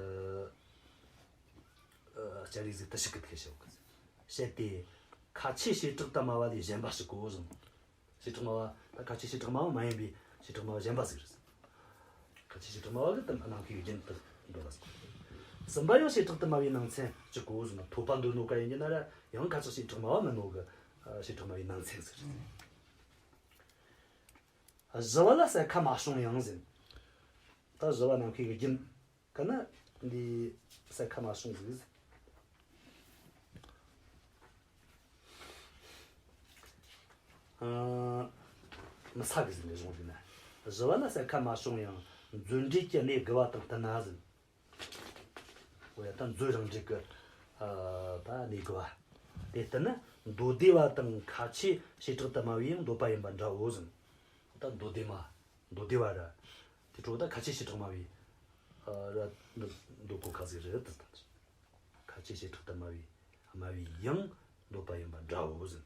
ཨ་སྤྱན་རས་གཟིགས་བརྟུལ་ཞུགས་ཀྱིས་དེ་བཤད་གོ་ཟིན། བཤད་དེ། ཁ་ཆེ་བྱེ་བྲག་ཏུ་སྨྲ་བ་ལས་གཞན་པ་ཞིག་གོ་ཟིན། བྱེ་བྲག་སྨྲ་བ་ད་ཁ་ཆེ་བྱེ་བྲག་སྨྲ་བ་མ་ཡིན་པའི་བྱེ་བྲག་སྨྲ་བ་གཞན་པ་ཟིག་རེད། ཁ་ཆེ་བྱེ་བྲག་སྨྲ་བ་གི་དམ་རྣམ་ཤེས་རྒྱུན་དུ་འདོད་ལ་སོགས། གསུམ་པ་ཡང་བྱེ་བྲག་ཏུ་སྨྲ་བའི་ནང་ཚན་གཅིག་གོ་ཟིན་ན་ཐོབ་པ་འདོད་ནོ་ག་ཡིན་གྱི་ན་ར་ཡང་ཁ་ཆེ་བྱེ་བྲག་སྨྲ་བ་མིན་ནོ་གི་བྱེ་བྲག་སྨྲ་བའི་ནང་ཚན་ཟིག་རེད། བཞི་བ་ལ་གསལ་ཁ་མ་བྱུང་ཡང་ཟིན། ད་བཞི་བ་རྣམ་ཤེས་ཀྱི་རྒྱུན། ག་ན་འདི་གསལ་ཁ་མ་བྱུང་ཟིག་ཨ་མི་ས་གི་ཟིག་ནས་བཟུང་ཟིག་ན། བཞི་བ་ན་གསལ་ཁ་མ་བྱུང་ཡང་མཛོད་འགྲེལ་གྱི་གནས་དགུ་བ་དང་བསྟུན་ན་ཟིན། འོ་ཡ་ད་མཛོད་རང་འགྲེལ་གི་ཨ་ད་གནས་དགུ་བ། དེ་ལྟར་ན་མདོ་སྡེ་བ་དང་ཁ་ཆེ་བྱེ་བྲག་ཏུ་སྨྲ་བའི་ཡང་འདོད་པ་ཡིན་པ་འདྲའོ་ཟིན། ད་མདོ་སྡེ་མ། མདོ་སྡེ་བ་ར། དེ་འཕྲོ་ད་ཁ་ཆེ་བྱེ་བྲག་སྨྲ་བའི། ཨ་ར་འདོད་གོ་ཁ་ཟིག་རེད་དེ་ལྟར། ཁ་ཆེ་བྱེ་བྲག་ཏུ་སྨྲ་བའི་སྨྲ་བའི་ཡང་འདོད་པ་ཡིན་པ་འདྲའོ་ཟིན།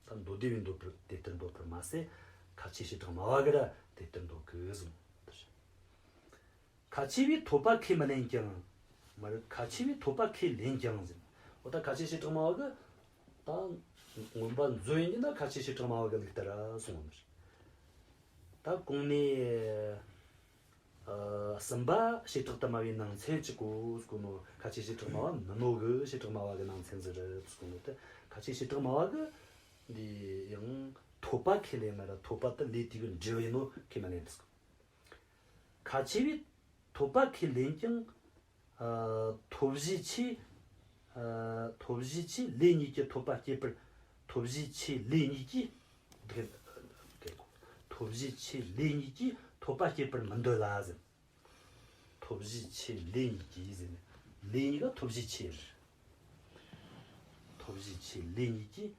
ད་མདོ་སྡེ་བས་འདོད་པར་དེ་ལྟར་འདོད་པར་མ་ཟད་ཁ་ཆེ་བྱེ་བྲག་སྨྲ་བ་གི་ར་དེ་ལྟར་འདོད་གི་ཟིན། ཁ་ཆེ་བས་ཐོབ་པ་ཁས་མི་ལེན་ཀྱང་། མ་རེད་ཁ་ཆེ་བས་ཐོབ་པ་ཁས་ལེན་ཀྱང་ཟིན། འོ་ད་ཁ་ཆེ་བྱེ་བྲག་སྨྲ་བ་གི་ད་མངོན་པ་མཛོད་ཡིན་གྱི་ན་ཁ་ཆེ་བྱེ་བྲག་སྨྲ་བ་གི་ལུགས་ལྟར་ར་གསུངས་པ་རེད། ད་གོང་ནས་ཨ་གསུམ་པ་བྱེ་བྲག་ཏུ་སྨྲ་བའི་ནང་ཚན་གཅིག་གོ་ཟེར་གོ་ནོ་ཁ་ཆེ་བྱེ་བྲག་སྨྲ་བ་མིན་ནོ་གི་བྱེ་བྲག་སྨྲ་བ་གི་ནང་ཚན་ཟིག་རེད་ཟེར་གོ་ནོ་དེ་ཁ་ཆེ་བྱེ་བྲག་སྨྲ་བ་གི་འདི་ཡང་ཐོབ་པ་ཁས་ལེན་མ་ར་ཐོབ་པ་དེ་ལས་དེ་གི་འབྲས་བུ་ཡིན་ནོ་ཁས་མི་ལེན་ཟེར་གོ། ཁ་ཆེ་བས་ཐོབ་པ་ཁས་ལེན་ཀྱང་། ཨ་ཐོབ་བྱའི་ཆོས། ཨ་ཐོབ་བྱའི་ཆོས་ལས་གཉིས་ཀྱིས་ཐོབ་པ་སྐྱེད་པར། ཐོབ་བྱའི་ཆོས་ལས་གཉིས་ཀྱིས། དེ་ག་ཐོབ་བྱའི་ཆོས་ལས་གཉིས་ཀྱིས་ཐོབ་པ་སྐྱེད་པར་མི་འདོད་ལ་ཟེར། ཐོབ་བྱའི་ཆོས་ལས་གཉིས་ཀྱིས་ཟེར་ནས་ལས་གཉིས་ཀ་ཐོབ་བྱའི་ཆོས་རེད། ཐོབ་བྱའི་ཆོས་ལས་གཉིས་ཀྱིས་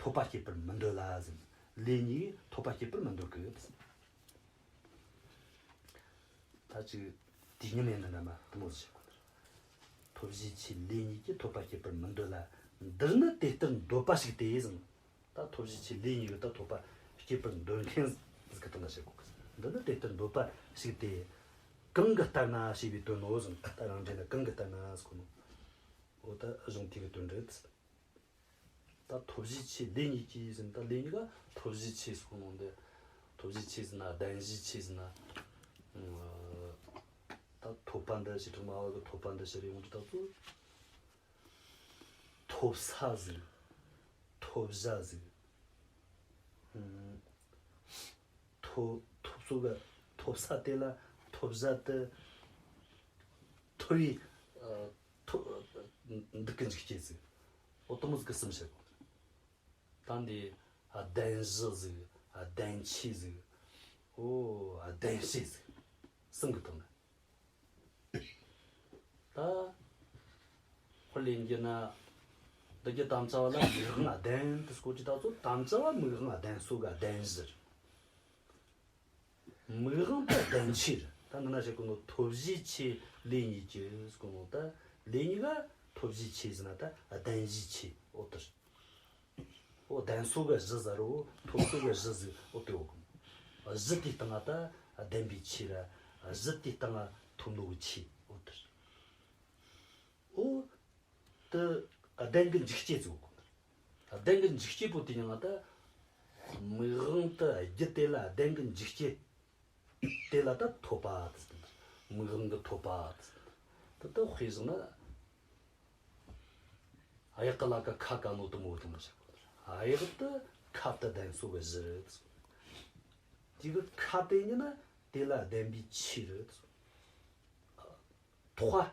ཐོབ་པ་སྐྱེད་པར་མི་འདོད་ལ་ཟེར། ལས་གཉིས་ཀྱིས་ཐོབ་པ་སྐྱེད་པར་མི་འདོད་གི། ད་ཅིག་དུས་ངན་ཡིན་ན་འདྲ་མ་དེ་མོ་ཟིག་བཤད་དགོས་ནི། ཐོབ་བྱའི་ཆོས་ལས་གཉིས་ཀྱིས་ཐོབ་པ་སྐྱེད་པར་མི་འདོད་ལ། འདིར་ནི་དེ་ལྟར་འདོད་པ་ཞིག་སྟེ་ཟེར། ད་ཐོབ་བྱའི་ཆོས་ལས་གཉིས་ཀྱིས་ད་ཐོབ་པ་སྐྱེད་པར་འདོད་མཁན་ཟིག་གི་དོན་ལ་བཤད་དགོས་གི། འདིར་ནི་དེ་ལྟར་འདོད་པ་ཞིག་སྟེ། གང་གི་ལྟར་ན་ཞེས་པའི་དོན་ནོ་ཟེར། ད་རང་འགྲེལ་ན་གང་གི་ལྟར་ན་ཟེར་གོ་ནོ། འོ་ད་གཞུང་དེ་གི་དོན་རེད། ད་ཐོབ་བྱའི་ཆོས་ལས་ཉིད་ཀྱིས་ཟེར་ན། ད་ལས་ཉིད་ཀ་ཐོབ་བྱའི་ཆོས་ཟེར་གོ་ནོ་འདི། ཐོབ་བྱའི་ཆོས་ཟེར་ན་ལྡན་བྱའི་ཆོས་ཟེར་ན། ཨ་ད་ཐོབ་པ་འདི་བྱེ་བྲག་སྨྲ་བ་གི་ཐོབ་པ་འདི་ཕྱིར་ཡོང་དུས་ད་ཚོ། ཐོབ་ས་ཟིག་ཐོབ་བྱ་ཟིག་ཨ་ཐོབ་ཐོབ་ས་གི་ཐོབ་ས་དེ་ལ་ཐོབ་བྱ་དེ་ཐོབ་པའི་ཨ་ཐོབ་འདུག་གི་འཇུག་བྱེད་ཟིག་འོ་དེ་མོ་ཟིག་གི་སེམས་བྱེད་དགོས། ད་འདི་ལྡན་གཞི་ཟིག་ལྡན་ཆོས་ཟིག་འོ་ལྡན་བྱེད་ཟིག་གསུམ་གི་ཐོག་ནས། ད་དཔེར་ལེན་རྒྱུ་ན། འདི་གི་དམ་བཅའ་བ་ལ་མིག་དབང་ལྡན་དུ་སྐོར་གྱི་ད་ཚོ། དམ་བཅའ་བ་མིག་དབང་ལྡན་སོ་ག་ལྡན་གཞི་རེད། མིག་དབང་དེ་ལྡན་ཆོས་རེད། ད་འདི་ན་བཤད་གོ་ནོ་ཐོབ་བྱའི་ཆོས་ལས་ཉིད་ཀྱིས་གོ་ནོ། ད་ལས་ཉིད་ཀ་ཐོབ་བྱའི་ཆོས་ཟེར་ན་ད་ལྡན་བྱའི་ཆོས་འོ་དེ་རེད། འོ་ལྡན་སོ་ག་གཞི་ཟེར་རོ། ཐོབ་སོ་ག་གཞི་ཟིག་འོ་དེ་འོ་གོ། གཞི་དེའི་སྟེང་ང་ད་ལྡན་པའི་ཆོས་ར། གཞི་དེའི་སྟེང་ང་ཐོབ་ནོ་གི་ཆོས་འོ་དེ་རེད། འོ་དེ་ལྡན་གི་འཇུག་བྱེད་ཟིག་འོ་གོ། ལྡན་གི་འཇུག་བྱེད་པོ་དེ་ཡང་ད་མིག་དབང་དེ་རྒྱུ་དེ་ལ་ལྡན་གི་འཇུག་བྱེད། དེ་ལ་ད་ཐོབ་པ་དེ་ཟེར། མིག་དབང་གི་ཐོབ་པ་དེ་ཟེར། དེ་ད་དཔེ་བཞག་ན། གཡག་གི་ལ་ཀ་ཁ་ག་ནོ་དེ་མོ་དེ་མོ་བྱེད་དགོས། གཡག་དེ་ཁ་དེ་ལྡན་སོ་གི་གཞི་རེད། དེ་གི་ཁ་དེ་ཉིད་ནི་དེ་ལ་ལྡན་པའི་ཆོས་རེད། ཐོགས་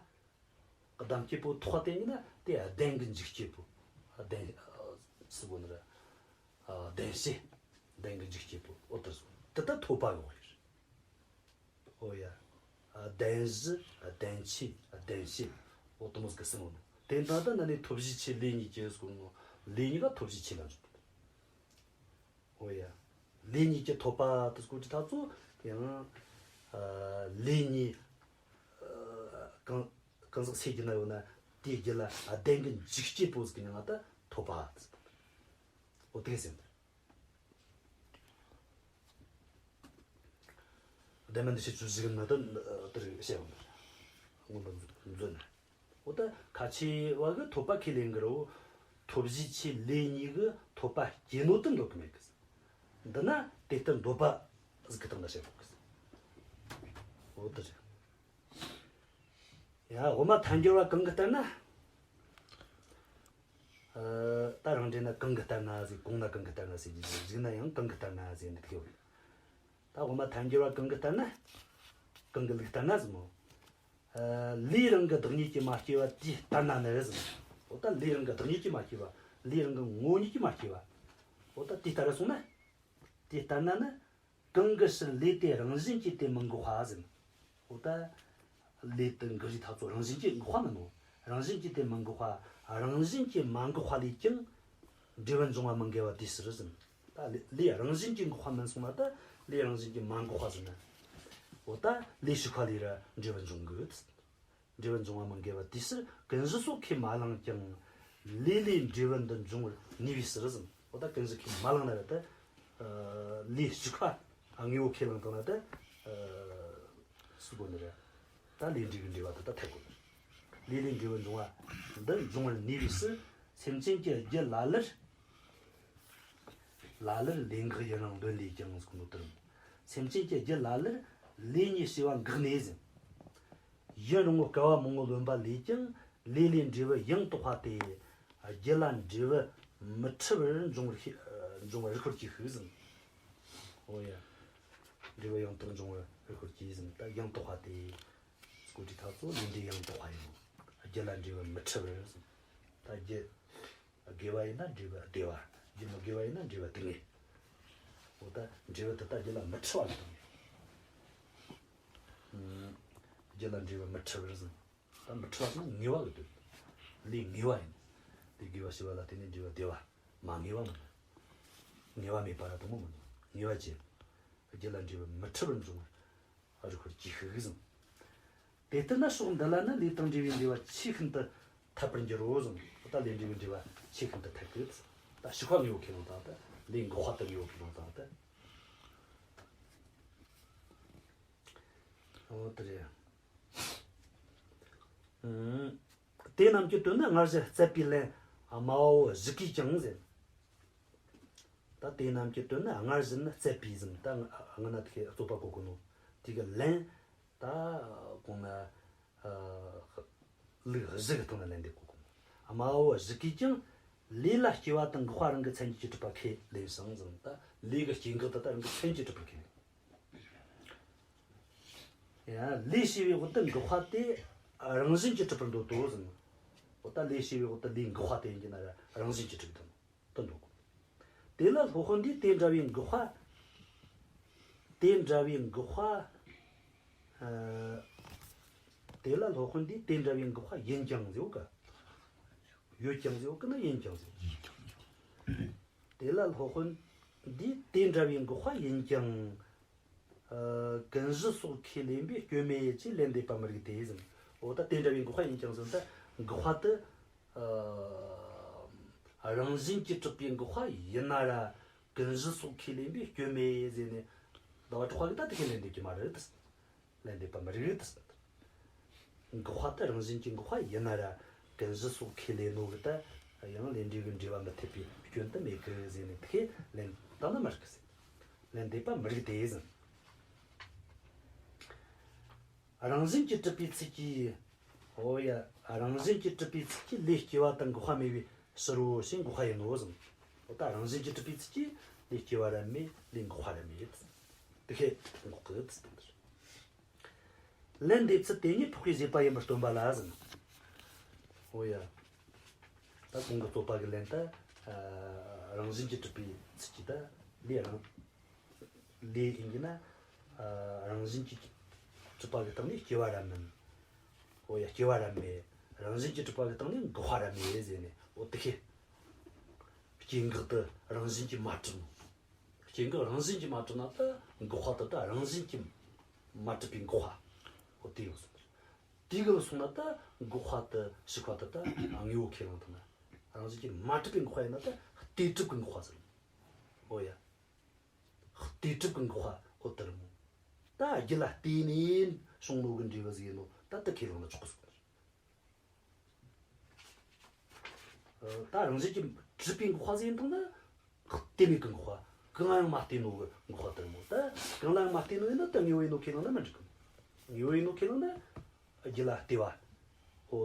པ། གདམས་བྱེད་པོ་ཐོགས་པ་དེ་ཉིད་ནི་དེ་ལྡན་གི་འཇུག་བྱེད་པོ། ལྡན་ཟེར་གོ་ནི་རེད། ལྡན་བྱེད། ལྡན་གི་འཇུག་བྱེད་པོ་འོ་དེ་ཟེར། དེ་ད་ཐོབ་པ་ཡོད་རེད། འོ་ཡ། ལྡན་གཞི། ལྡན་ཆོས། ལྡན་བྱེད། འོ་དེ་མོ་ཟིག་གི་སེམས་འོ་ནོ། དེ་འདྲ་ད་ན་ནི་ཐོབ་བྱའི་ཆོས་ལས་ཉིད་ཀྱིས་གོ་ནོ། ལས་ཉིད་ཀ་ཐོབ་བྱའི་ཆོས་ལ་འཇུག་འོ་ཡ། ལས་ཉིད་ཀྱིས་ཐོབ་པ་དེ་སྐོར་གྱི་ཐག་ཚོ་ཡང་། ལས་ཉིད་གང་གང་ཟག་སུ་གི་ན་ཡོད་ན་དེའི་རྒྱུད་ལ་ལྡན་གི་འཇུག་བྱེད་པོ་ཟིག་གི་མིང་ང་ད་ཐོབ་པ་དེ་ཟེར། འོ་དེ་ཟེར། ལྡན་མིན་འདུ་བྱེད་བཅུ་བཞི་གི་ནང་དུ་དེར་བཤད་ཡོང་། མངོན་པར་མཛོད་ནས། འོ་ད་ཁ་ཆེ་བ་གི་ཐོབ་པ་ཁས་ལེན་གི་རོ། ཐོབ་བྱའི་ཆོས་ལས་ཉིད་གི་ཐོབ་པ་སྐྱེ་ནོ་དེ་འདོད་གི་མེད་གི། འདི་ན་དེ་ལྟར་འདོད་པ་ཟིག་གི་སྟེང་ན་བཤད་དགོས་གི། འོ་དེ་རེད། ཡ། དབུ་མ་ཐལ་འགྱུར་བ་གང་གི་ལྟར་ན། ཨ་ད་རང་འགྲེལ་ན་གང་གི་ལྟར་ན་ཟེར། གོང་ན་གང་གི་ལྟར་ན་ཟེར་གྱི་ཟིག་ན་ཡང་གང་གི་ལྟར་ན་ཟེར་འདུག་ཡོད། ད་དབུ་མ་ཐལ་འགྱུར་བ་གང་གི་ལྟར་ན། གང་གི་ལུགས་ལྟར་ན་ཟེར་མོ། ཨ་ལས་རང་གི་བདག་ཉིད་ཀྱིས་མ་སྐྱེས་པ་དེའི་ལྟར་ན་ནི་ཟེར། འོ་ད་ལས་རང་གི་བདག་ཉིད་ཀྱིས་མ་སྐྱེས་པ། ལས་རང་གི་ངོ་བོ་ཉིད་ཀྱིས་མ་སྐྱེས་པ། འོ་ད་དེའི་ལྟར་སོང་ན། དེའི་ལྟར་ན་ནི། གང་གི་ཕྱིར་ལས་དེ་རང་བཞིན་གྱིས་དེ་མི་འགག་པ་ཟེར། འོ་ད་ལས་དེ་འགག་རིགས་ཐག་ཚོ་རང་བཞིན་གྱིས་འགག་པ་མིན་ནོ། རང་བཞིན་གྱིས་དེ་མི་འགག་པ། རང་བཞིན་གྱིས་མ་འགག་པ་ལས་ཀྱང་འབྲས་བུ་འབྱུང་བ་མི་འགལ་བ་དེའི་ཕྱིར་ཟེར། ད་ལས་ལས་རང་བཞིན་གྱིས་འགག་པ་མིན་སོང་ན་ད་ལས་རང་བཞིན་གྱིས་མ་འགག་པ་ཟེར་ན། འོ་ད་ལས་ཞིག་པ་ལས་ར་འབྲས་བུ་འབྱུང་གི། འབྲས་བུ་འབྱུང་བ་མི་འགལ་བ་དེའི་ཕྱིར་ཀུན་གཞི་སོགས་ཁས་མ་བླངས་ཀྱང་། ལས་ལས་འབྲས་བུ་འདི་འབྱུང་བར་ནུས་པའི་ཕྱིར་ཟེར། འོ་ད་ཀུན་གཞི་ཁས་མ་བླངས་ན་ར་ད། ལས་ཞིག་པ་དངོས་པོ་ཁས་བླངས་བཏང་ན་ད། སུ་གོ་ནི་རེད། ད་ལས་འབྲས་ཀྱི་འབྲེལ་བ་དེ་ད་འཐད་དགོས། ལས་ལས་འབྲས་བུ་འབྱུང་བ་འདི་འབྱུང་བར་ནུས་པའི་ཕྱིར། སེམས་ཅན་གྱི་རྒྱུད་ལ་ལར། ལ་ལར་ལས་འགགས་ཡུན་རིང་འདོད་ལས་ཀྱང་ཟེར་གོ་ནོ་དེ་རེད། སེམས་ཅན་གྱི་རྒྱུད་ལ་ལར་ལས་ཉིད་བྱས་པ་འགགས་ནས་ཟེར། ཡུན་རིང་པོ་སྐལ་བ་མང་པོ་ལོན་པ་ལས་ཀྱང་ལས་ལས་འབྲས་བུ་ཡང་དག་པ་སྟེ། རྒྱུད་ལ་འབྲས་བུ་མི་འཁྲི་བར་འབྱུང་བར་ཤེས། འབྱུང་བར་རིག་པར་གྱིས་ཤིག་ཟེར། འོ་ཡ། འབྲས་བུ་ཡང་དག་འབྱུང་བར་རིག་པར་གྱིས་ཟེར། ད་ཡང་དག་པ་སྟེ། སྐོར་གྱི་ཐག་ཚོ་ལས་འབྲས་ཡང་དག་པ་ཡིན་ནོ། རྒྱུད་ལ་འབྲས་བུ་མི་འཁྲི་བར་ཟེར། ད་རྒྱུད་དགེ་བ་ཡིན་ན་འབྲས་བུ་བདེ་བ། རྒྱུད་མི་དགེ་བ་ཡིན་ན་འབྲས་བུ་སྡུག་བསྔལ། འོ་ད་འབྲས་བུ་དེ་དག་རྒྱུད་ལ་མི་འཁྲི་བ་ལ་སྡུག་བསྔལ། རྒྱུད་ལ་འབྲས་བུ་མི་འཁྲི་བར་ཟེར། ད་མི་འཁྲི་བ་ཟེར་ན་ངེས་པ་གི་དོན། ལས་ངེས་པ་ཡིན། དེ་དགེ་བ་བྱས་པ་ལ་བརྟེན་ནས་འབྲས་བུ་བདེ་བ་མ་ངེས་པ་མིན་ནོ། ངེས་པ་མེད་པ་ར་དེ་མོ་མིན་ནོ། ངེས་པ་ཅན། རྒྱུད་ལ་འབྲས་བུ་མི་འཁྲི་བར་འབྱུང་བར། རིག་པར་གྱིས་ཤིག་ཟེར། དེ་ལྟར་ན་ཕྱོགས་འདི་ལ་ནི་ལས་དང་འབྲས་བུའི་འབྲེལ་བ་ཆེས་ཤིན་ཏུ་འཐད་པར་འགྱུར་རོ་ཟེར། ད་ལས་འབྲས་བུའི་འབྲེལ་བ་ཆེས་ཤིན་ཏུ་འཐད་ཀི། ད་ཞིག་པ་དངོས་པོ་ཁས་བླངས་བཏང་། ད་ལས་འགག་པ་དེ་དངོས་པོ་ཁས་བླངས་བཏང་། ད་འོ་དེ་རེད། ཨང་། དེ་རྣམས་ཀྱི་དོན་ནི་སྔར་བཞིན་རྩད་པས་ལན་སྨྲ་བའོ། གཞུག་གིས་ཀྱང་ཟེར། ད་དེ་རྣམས་ཀྱི་དོན་ནི་སྔར་བཞིན་ནི་བརྩད་པའི་ཟིན། ད་སྔ་ན་དེ་གའི་རྩོད་པ་གོ་གོ་ནོ་དེ་གི་ལན། ད་གོང་ན་ཨ་ལུགས་བཞི་གི་སྟེང་ན་ལན་འདེབས་གོ་གོ་ནོ། སྨྲ་བོ་བཞི་གིས་ཀྱང་ལས་ལ་སྐྱེ་བ་དང་འགག་པ་རང་གི་མཚན་ཉིད་ཀྱིས་གྲུབ་པ་ཁས་ལེན་ཞིང་ཟིན། ད་ལས་ཀྱི་སྐྱེ་འགག་དེ་ད་རང་གི་མཚན་ཉིད་ཀྱིས་གྲུབ་པར་ཁས་ལེན། ཡང་ལས་བྱས་པའི་འོག་ཏུ་འགག་པ་དེ་རང་བཞིན་གྱིས་གྲུབ་པར་འདོད་དོ་ཟེར་ན། འོ་ད་ལས་བྱས་པའི་འོག་ཏུ་ལས་འགག་པ་དེ་ཡིན་གྱི་ན་ར་རང་བཞིན་གྱིས་གྲུབ་དང་དུ་འདོད་གོ། དེ་ལ་སློབ་དཔོན་འདིས་དེ་འདྲ་བའི་འགག་པ། དེ་འདྲ་བའི་འགག་པ། ཨ། དེ་ལ་སློབ་དཔོན་འདིས་དེ་འདྲ་བའི་འགག་པ་ཡིན་ཀྱང་ཟེར་ག་ཡོད་ཀྱང་ཟེར་ག་ན་ཡིན་ཀྱང་ཟེར། དེ་ལ་སློབ་དཔོན་འདིས་དེ་འདྲ་བའི་འགག་པ་ཡིན་ཀྱང་། ཨ། ཀུན་གཞི་སོགས་ཁས་ལེན་པས་སྐྱོན་མེད་ཅེས་ལན་འདེབས་པ་མི་རིགས་ཏེ་ཟེར། འོ་ད་དེ་འདྲ་བའི་འགག་པ་ཡིན་ཀྱང་ཟེར་ད་འགག་པ་དེ། ཨ། རང་བཞིན་གྱིས་གྲུབ་པའི་འགག་པ་ཡིན་ན་ར་ཀུན་གཞི་སོགས་ཁས་ལེན་པས་སྐྱོན་མེད་ཟེར་ནས་ཟླ་བ་གྲགས་པ་གིས་ད་དེ་ཁས་ལེན་འདེབས་ཀྱི་མ་རེད། ལན་འདེབས་པ་མི་རིགས་ཏེ། འགག་པ་དེ་རང་བཞིན་གྱིས་འགག་པ་ཡིན་ན་ར་ཀུན་གཞི་སོགས་ཁས་ལེན་ནོ་གི་ད་ཡང་ལས་འབྲས་ཀྱི་འབྲེལ་བ་མི་འཐད་པའི་སྐྱོན་དེ་མེད་གི་ཟེར་ནས་དེ་ཁས་ལེན་བཏང་ན་མི་རིགས་ཟེར། ལན་འདེབས་པ་མི་རིགས་ཏེ་ཟེར། རང་བཞིན་གྱིས་གྲུབ་པའི་ཚུལ་གྱིས། འོ་ཡ། རང་བཞིན་གྱིས་གྲུབ་པའི་ཚུལ་གྱིས་ལས་སྐྱེ་བ་དང་འགག་པ་མེད་པའི་ཕྱིར་རོ་ཞེས་འགག་པ་ཡིན་ནོ་ཟེར། འོ་ད་རང་བཞིན་གྱིས་གྲུབ་པའི་ཚུལ་གྱིས་ལས་སྐྱེ་བ་ར་མེད། ལས་འགག་པ་ར་མེད། དེ་ཁས་འགོག་གི་ཟེར། ལན་འདེབས་ཚུལ་དེ་ཉིད་འཕགས་པའི་བཞེད་པ་ཡིན་པར་སྟོན་པ་ལ་ཟེར། འོ་ཡ། ད་གོང་གི་རྩོད་པ་གི་ལན་ད། ཨ། རང་བཞིན་གྱིས་གྲུབ་པའི་ཚུལ་གྱིས་ད་ལས་རང་། ལས་ཡིན་གྱི་ན། ཨ། རང་བཞིན་གྱིས་གྲུབ་པ་གི་སྟེང་ནས་སྐྱེ་བ་ར་མིན། འོ་ཡ། སྐྱེ་བ་ར་མེད། རང་བཞིན་གྱིས་གྲུབ་པ་གི་སྟེང་ནས་འགག་པ་ར་མེད་ཟེར་ནས་འོ་དེ་ཁས། སྐྱེ་འགག་དེ་རང་བཞིན་གྱིས་མ་གྲུབ་ནོ། སྐྱེ་འགག་རང་བཞིན་གྱིས་མ་གྲུབ་ན་ད་འགག་པ་དེ་ད་རང་བཞིན་གྱིས་མ་གྲུབ་པའི་འགག་པ། འོ་དེ་ཡོད་སོང་། དེ་གི་སོང་ན་ད་འགག་པ་དེ་ཞིག་པ་དེ་ད་དངོས་པོ་ཁས་བླངས་བཏང་ན། རང་བཞིན་གྱིས་མ་གྲུབ་པའི་འགག་པ་ཡིན་ན་ད་ལྟོས་གྲུབ་ཀྱི་འགག་པ་ཟེར། འོ་ཡ། ལྟོས་གྲུབ་ཀྱི་འགག་པ་འོ་དེ་རེད་མོ། ད་རྒྱུ་ལ་ལྟོས་ནས་བྱུང་ནོ་གི་འབྲས་བུ་ཟིག་ཡིན་ནོ་ད་དེ་ཁས་བླངས་ན་ཆོག་གི་སོང་། ད་རང་བཞིན་གྱིས་གྲུབ་པའི་འགག་པ་ཟིག་ཡིན་དང་ན་ལྟོས་མེད་ཀྱི་འགག་པ། གང་ལ་ཡང་མ་ལྟོས་ནོ་གི་འགག་པ་དེ་རེད་མོ། ད་གང་ལ་ཡང་མ་ལྟོས་ནོ་ཡིན་ན་ད་དངོས་པོ་ཡིན་ནོ་ཁས་བླངས་ན་མི་འགྲིག་གི། དངོས་པོ་ཡིན་ནོ་ཁས་བླངས་ན་རྒྱུ་ལ་ལྟོས་པ་འོ་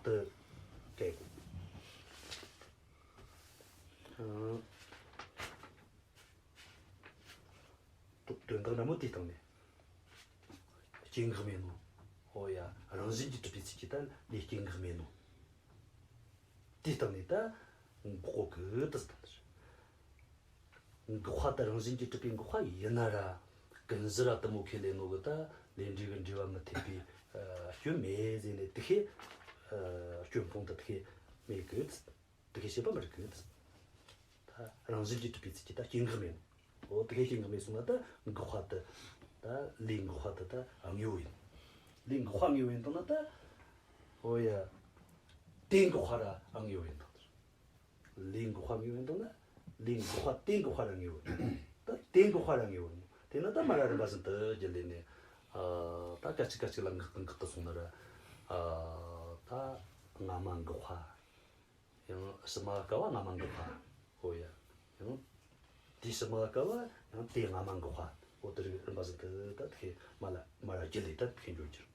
དེ་གལ་དགོས། ཨང་། དོན་དག་འདྲ་མོ་དེའི་སྟེང་ནས། སྐྱེ་འགག་མེད་ནོ། འོ་ཡ། རང་བཞིན་གྱིས་གྲུབ་པའི་ཚུལ་གྱིས་ད་ལས་སྐྱེ་འགག་མེད་ནོ། དེའི་སྟེང་ནས་ད་འགོག་གི་དེ་སྟེང་དེ་རེད། འགག་པ་དེ་རང་བཞིན་གྱིས་གྲུབ་པའི་འགག་པ་ཡིན་ན་ར། ཀུན་གཞི་ར་དེ་མོ་ཁས་ལེན་ནོ་གི་ད་ལས་འབྲས་ཀྱི་འབྲེལ་བ་མི་འཐད་པའི་ཨ་སྐྱོན་མེད་ཟེར་ནས་དེ་ཁས་ཨ་སྐྱོན་སྤོང་དེ་དེ་ཁས་མེད་གི། དེ་གའི་བཤད་པ་མི་རིགས་གི། ད་རང་བཞིན་གྱིས་གྲུབ་པའི་ཚུལ་གྱིས་ད་སྐྱེ་འགག་མེད་ནོ། འོ་དེ་གའི་སྐྱེ་འགག་མེད་སོང་ན་ད་འགག་པ་དེ་ད་ལས་འགག་པ་དེ་ད་དངོས་པོ་ཡིན། ལས་འགག་པ་དངོས་པོ་ཡིན་དང་ན་ད། འོ་ཡ། དེ་འགག་པ་ར་དངོས་པོ་ཡིན་དང་། ལས་འགག་པ་དངོས་པོ་ཡིན་དང་ན། ལས་འགག་པ་དེ་འགག་པ་ར་དངོས་པོ་ཡིན། ད་དེ་འགག་པ་ར་དངོས་པོ་ཡིན། དེ་ན་ད་མ་ར་རིམ་པ་བཞིན་དུ་རྒྱུ་ལས་ནས། ཨ་ད་སྐད་ཅིག་སྐད་ཅིག་ལ་འགག་གི་འགག་གི་སོང་ན་ར། ཨ་ད་སྔ་མ་འགག་པ། ཡང་ཕྱི་མ་སྐབས་བ་སྔ་མ་འགག་པ། འོ་ཡ། ཡང་དེའི་ཕྱི་མ་སྐབས་བ་ཡང་དེ་སྔ་མ་འགག་པ། འོ་དེ་རིགས་རིམ་པ་བཞིན་དུ་ད་དེ་མ་ལ་མ་ར་རྒྱུ་ལས་ད་དེ་འགྱུར་གྱུར།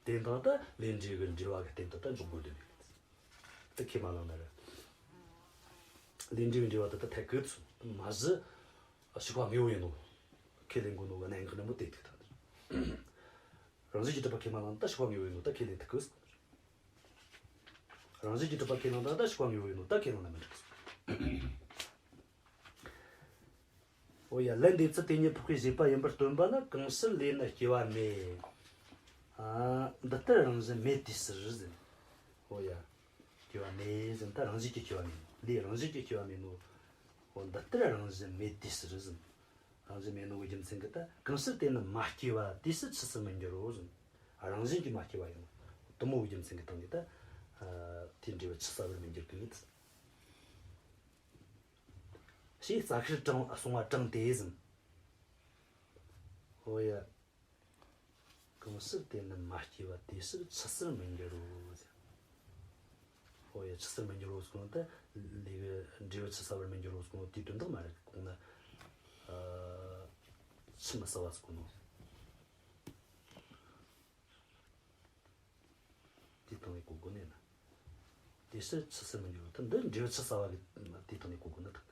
དེ་དང་ད་ལས་འབྲས་ཀྱི་འབྲེལ་བ་གི་སྟེང་དུ་ད་འཇོག་དགོས་དོན་མེད། དེ་ཁས་མ་བླངས་ན་ར། ལས་འབྲས་ཀྱི་འབྲེལ་བ་དེ་ད་ཐད་ཀུ་ཚུ་མ་གཞི་ཞིག་པ་དངོས་པོ་ཡིན་ནོ། ཁས་ལེན་དགོས་ནོ་གི་གནད་འགག་འདྲ་མོ་དེ་ཐུག་ཐལ། རང་བཞིན་གྱིས་གྲུབ་པ་ཁས་མ་བླངས་ན་ད་ཞིག་པ་དངོས་པོ་ཡིན་ནོ་ད་ཁས་ལེན་ཐུབ་གི། རང་བཞིན་གྱིས་གྲུབ་པ་ཁས་བླངས་ན་ད་ཞིག་པ་དངོས་པོ་ཡིན་ནོ་ད་ཁས་བླངས་ན་མི་འགྲིག་གི། འོ་ཡ། ལན་འདེབས་ཚུལ་དེ་ཉིད་འཕགས་པའི་བཞེད་པ་ཡིན་པར་སྟོན་པ་ལ་གང་ཕྱིར་ལས་ནི་སྐྱེ་བ་མེད། ཨ། འདི་ལྟར་རང་བཞིན་མེད་དེའི་ཕྱིར་ཟེར། འོ་ཡ། སྐྱེ་བ་མེད་ཟེར་ན་ད་རང་བཞིན་གྱིས་སྐྱེ་བ་མེད་ནོ། ལས་རང་བཞིན་གྱིས་སྐྱེ་བ་མེད་ནོ། འོ་འདི་ལྟར་རང་བཞིན་མེད་དེའི་ཕྱིར་ཟེར། རང་བཞིན་མེད་ནོ་གི་རྒྱུ་མཚན་གྱིས་ད་གང་ཕྱིར་དེ་ནི་མ་སྐྱེས་པ་དེའི་ཕྱིར་འཆི་སར་མི་འགྱུར་རོ་ཟེར། རང་བཞིན་གྱིས་མ་སྐྱེས་པ་ཡིན་ནོ། དེ་མོ་གི་རྒྱུ་མཚན་གྱི་སྟེང་ནས་ད་ཨ་དེའི་འབྲས་བུ་འཆི་སར་མི་འགྱུར་གི། ཞེས་རྩ་ཤེར་དྲངས་གསུང་བ་དྲངས་ཏེ་ཟེར། འོ་ཡ། གང་ཕྱིར་དེ་ནི་མ་སྐྱེས་པ་དེའི་ཕྱིར་འཆི་སར་མི་འགྱུར་རོ་ཟེར། ཨོ་ཡ། ཆུད་ཟོས་མི་འགྱུར་རོ་ཟེར་གོ་ནོ་ད། ལས་ཀྱི་འབྲས་བུ་ཆུད་ཟ་བར་མི་འགྱུར་རོ་ཟེར་གོ་ནོ་དེའི་དོན་དག་མ་རེད། གོང་ན་ཨ་ཆུད་མི་ཟ་བ་ཟེར་གོ་ནོ་དེ་སྟེང་ནས་གོ་དགོས་ནི་ན། དེ་ཕྱིར་ཆུད་ཟོས་མི་འགྱུར་རོ། ད་འདི་འབྲས་བུ་ཆུད་ཟ་བ་གི་དེ་སྟེང་ནས་གོ་དགོས་ནི་ད།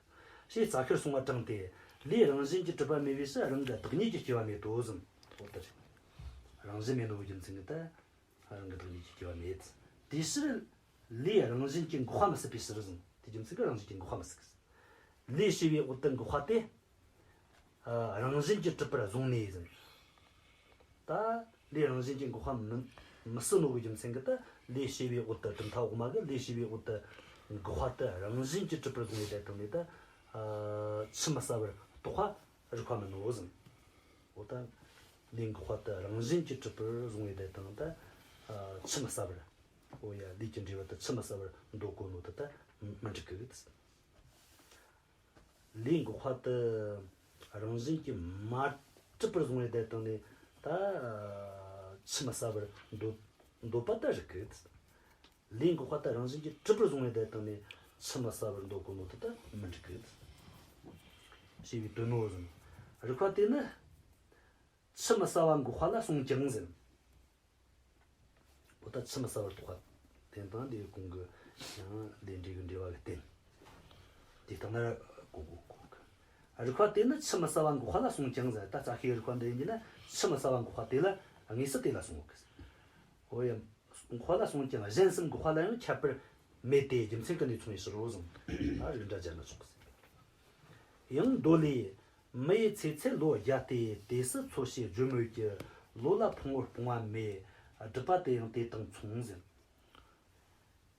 ཞེས་རྩ་ཤེར་གསུངས་པ་དྲངས་ཏེ། ལས་རང་བཞིན་གྱིས་གྲུབ་པ་མེད་པའི་ཕྱིར་རང་གི་བདག་ཉིད་ཀྱིས་སྐྱེ་བ་མེད་དོ་ཟེར། འོ་ད་རེད། རང་བཞིན་མེད་ནོ་གི་རྒྱུ་མཚན་གྱིས་ད། རང་གི་བདག་ཉིད་ཀྱིས་སྐྱེ་བ་མེད། དེའི་ཕྱིར་ལས་རང་བཞིན་གྱིས་འགག་པ་མི་སྲིད་པའི་ཕྱིར་ཟེར། དེ་རྒྱུ་མཚན་གྱིས་རང་བཞིན་གྱིས་འགག་པ་མི་སྲིད་གི། ལས་བྱས་པའི་འོག་ཏུ་འགག་པ་དེ། ཨ། རང་བཞིན་གྱིས་གྲུབ་པར་བཟུང་ནས་ཟེར། ད་ལས་རང་བཞིན་གྱིས་འགག་པ་མི་མི་སྲིད་ནོ་གི་རྒྱུ་མཚན་གྱིས་ད། ལས་བྱས་པའི་འོག་ཏུ། གྲུབ་མཐའ་འོག་མ་གི་ལས་བྱས་པའི་འོག་ཏུ་འགག་པ་དེ་རང་བཞིན་གྱིས་གྲུབ་པར་བཟུང་བའི་དེ་སྟེང་ནས་ད། ཨ། ཆུད་མི་ཟ་བར་རྟོགས་པ་རིགས་པ་མིན་ནོ་ཟེར། འོ་ད། ལས་འགག་པ་དེ་རང་བཞིན་གྱིས་གྲུབ་པར་བཟུང་བའི་དེ་དང་ད། ཨ། ཆུད་མི་ཟ་བར། འོ་ཡ། ལས་ཀྱི་འབྲས་བུ་དེ་ཆུད་མི་ཟ་བར་འདོད་གོ་ནོ་དེ་ད་མི་འགྲིག་གི། ལས་འགག་པ་དེ་རང་བཞིན་གྱིས་མ་གྲུབ་པར་བཟུང་བའི་དེ་དང་ནི་ད་ཆུད་མི་ཟ་བར་འདོད་འདོད་པ་ད་རིགས་གི། ལས་འགག་པ་དེ་རང་བཞིན་གྱིས་གྲུབ་པར་བཟུང་བའི་དེ་དང་ནི་ཆུད་མི་ཟ་བར་འདོད་གོ་ནོ་དེ་ད་མི་འགྲིག་གི། ཞེས་པའི་དོན་ནོ་ཟེར། རིགས་པ་དེ་ནི་ཆུད་མི་ཟ་བ་འགག་པ་ལ་སོང་ཀྱང་ཟེར། འོ་ད་ཆུད་མི་ཟ་བར་རྟོགས་པ་དེ་དང་དེའི་གོང་གི་ཡང་ལས་འབྲས་ཀྱི་འབྲེལ་བ་གི་རྟེན། དེ་ལྟ་ན་གོ་གོ་གོ་གི། རིགས་པ་དེ་ནི་ཆུད་མི་ཟ་བ་འགག་པ་ལ་སོང་ཀྱང་ཟེར། ད་རྩ་ཤེའི་རིགས་པ་འདི་ཡིན་གྱི་ན་ཆུད་མི་ཟ་བ་འགག་པ་དེ་ལ་དངོས་སུ་དེ་ལ་སོང་གི། འོ་ཡ། འགག་པ་ལ་སོང་ཀྱང་གཞན་གསུམ་འགག་པ་ལ་ཡང་ཁྱད་པར་མེད་དེ། རྒྱུ་མཚན་ཀུན་ནས་མཚུངས་པའི་ཕྱིར་རོ་ཟེར། ད་རིགས་འདྲ་སྦྱར་ན་ཆོག་གི། ཡང་མདོ་ལས། མི་ཡི་ཚེ་ཚད་ལོ་བརྒྱ་སྟེ། དུས་སུ་འཚོ་བྱེད་བརྗོད་མོད་ཀྱི། ལོ་ལ་ཕུང་པོ་སྤོང་བ་མེད། སྒྲིབ་པ་དེ་ཡང་དེ་དང་མཚུངས་ཟེར།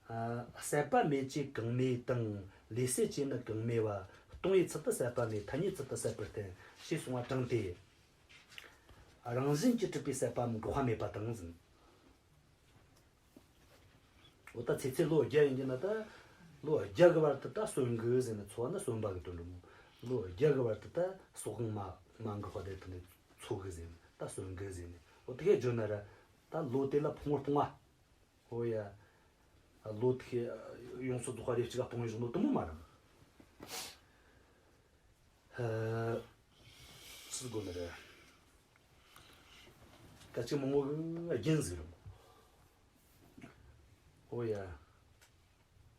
ཨ། ཟད་པ་མེད་ཅེས་གང་མོས་དང་། ལས་ཟད་ཅེས་ནི་གང་མོས་པ། སྟོང་པའི་ཚུལ་དུ་ཟད་པ་མེད། ཐ་སྙད་ཚུལ་དུ་ཟད་པར་བསྟན། ཞེས་གསུངས་པ་དྲངས་ཏེ། རང་བཞིན་གྱིས་གྲུབ་པའི་ཟད་པ་འགག་པ་མེད་པ་དང་ཟེར། འོ་ད་ཚེ་ཚད་ལོ་བརྒྱ་ཡིན་གྱི་ན་ད། ལོ་བརྒྱ་གི་བར་དུ་ད་གསོན་གི་ཟེར་ནས། འཚོ་བ་ནི་གསོན་པ་གི་དོན་འགྲོ་མོ། ལོ་བརྒྱ་གི་བར་དུ་ད་སྲོག་ཤིང་མ་མ་འགགས་པ་དེ་དང་དེ་འཚོ་གི་ཟེར་ནས། ད་གསོན་གི་ཟེར་ནས། འོ་དེ་གས་བརྗོད་ན་ར། ད་ལོ་དེ་ལ་ཕུང་པོ་སྤོང་བ། འོ་ཡ། ལོ་དེ་ཡོངས་སུ་རྫོགས་པ་རེ་གཅིག་ག་སྤོང་བའི་གཞུང་ལུགས་དེ་མོ་མ་རེད། ཧ། ཅི་དགོས་ནི་རེད། སྐད་ཅིག་མང་པོ་གི་རྒྱུན་ཟིག་རེད། ཨོ་ཡ།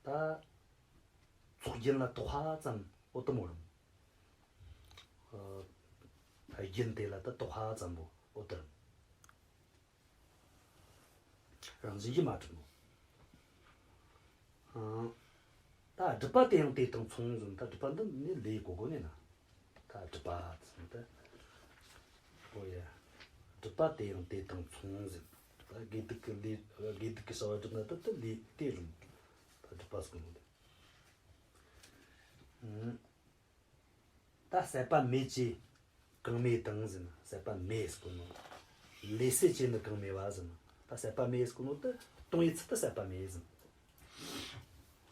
ད་ཚོགས་རྒྱན་ལ་དོགས་པ་ཙམ། ཨོ་དེ་མོ་རེད། ཨ། རྒྱན་དེ་ལ་ད་དོགས་པ་ཙམ་པོ། ཨོ་དེ་རེད། རང་བཞིན་གྱིས་མ་གྲུབ་ནོ། ཨང་། ད་སྒྲིབ་པ་དེ་ཡང་དེ་དང་མཚུངས་ཟེར། ད་སྒྲིབ་པ་འདི་ནི་ལས་གོ་གོ་ནས་ན། ད་སྒྲིབ་པ་ཟེར་ད། ཨོ་ཡ། སྒྲིབ་པ་དེ་ཡང་དེ་དང་མཚུངས་ཟེར། ད་དགེ་སྡིག་གི་ལས། དགེ་སྡིག་གི་བྱ་བ་སྒྲུབ་ན་ད་ད་ལས་དེ་རུང་། ད་སྒྲིབ་པ་ཟེར་གོ་ནོ་དེ། ཨང་། ད་ཟད་པ་མེད་ཅེས་གང་མོས་དང་ཟེར་ན། ཟད་པ་མེད་ཟེར་གོ་ནོ། ལས་ཟད་ཅེས་ནི་གང་མོས་པ་ཟེར་ན། ད་ཟད་པ་མེད་ཟེར་གོ་ནོ་དེ་སྟོང་པའི་ཚུལ་དུ་ཟད་པ་མེད་ཟེར།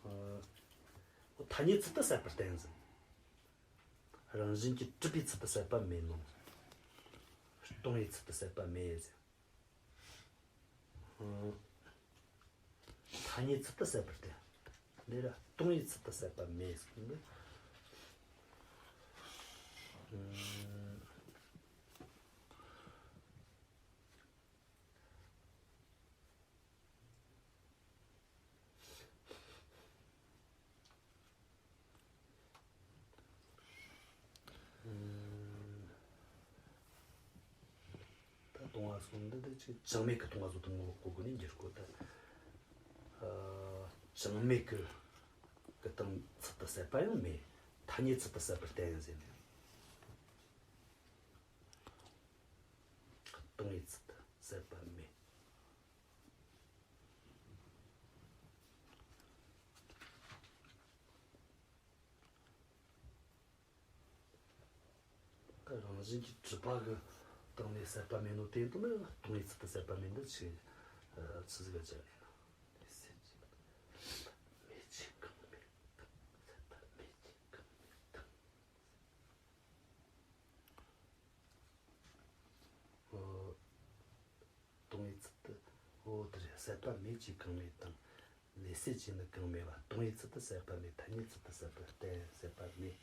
ཨ། ཐ་སྙད་ཚུལ་དུ་ཟད་པར་བསྟན་ཟེར། རང་བཞིན་གྱིས་གྲུབ་པའི་ཚུལ་དུ་ཟད་པ་མེད་ནོ། སྟོང་པའི་ཚུལ་དུ་ཟད་པ་མེད་ཟེར། ཨ། ཐ་སྙད་ཚུལ་དུ་ཟད་པར་བསྟན། འདི་ར་སྟོང་པའི་ཚུལ་དུ་ཟད་པ་མེད་ཟེར་ནི། ཨ། ད་ལྟུང་བ་གསུམ་འདི་ད་ཅིག་ཅང་མེད་ཀྱི་ལྟུང་བ་བཟོ་དུ་མོ་གོ་གོ་ནས་འགྱུར་གོ་ད། ཨ། ཅང་མེད་ཀྱི་གི་སྟོང་ཚུལ་དུ་ཟད་པ་ཡང་མེད། ཐ་སྙད་ཚུལ་དུ་ཟད་པར་བསྟན་ཟེར་ནས། སྟོང་པའི་ཚུལ་དུ་ཟད་པ་མེད། ད་རང་བཞིན་གྱིས་གྲུབ་པ་གི་སྟེང་ནས་ཟད་པ་མེད་ནོ་དེ་དུ་ནི་སྟོང་པའི་ཚུལ་དུ་ཟད་པ་མེད་འདི་ཆི་ཆི་ཟིག་ག་ཅི་ཡིན་ན། མེད་ཅེས་གང་མོས་དང་། ཟད་པ་མེད་ཅེས་གང་མོས་དང་། ཨོ། སྟོང་པའི་ཚུལ་དུ། ཨོ་དེ་རེད། ཟད་པ་མེད་ཅེས་གང་མོས་དང་། ལས་སྲིད་ཀྱི་ནི་གང་མེད་པ། སྟོང་ཉིད་ཚུལ་དུ་ཟད་པ་མེད། ཐ་སྙད་ཚུལ་དུ་ཟད་པ་གཏན་ཟད་པ་མེད།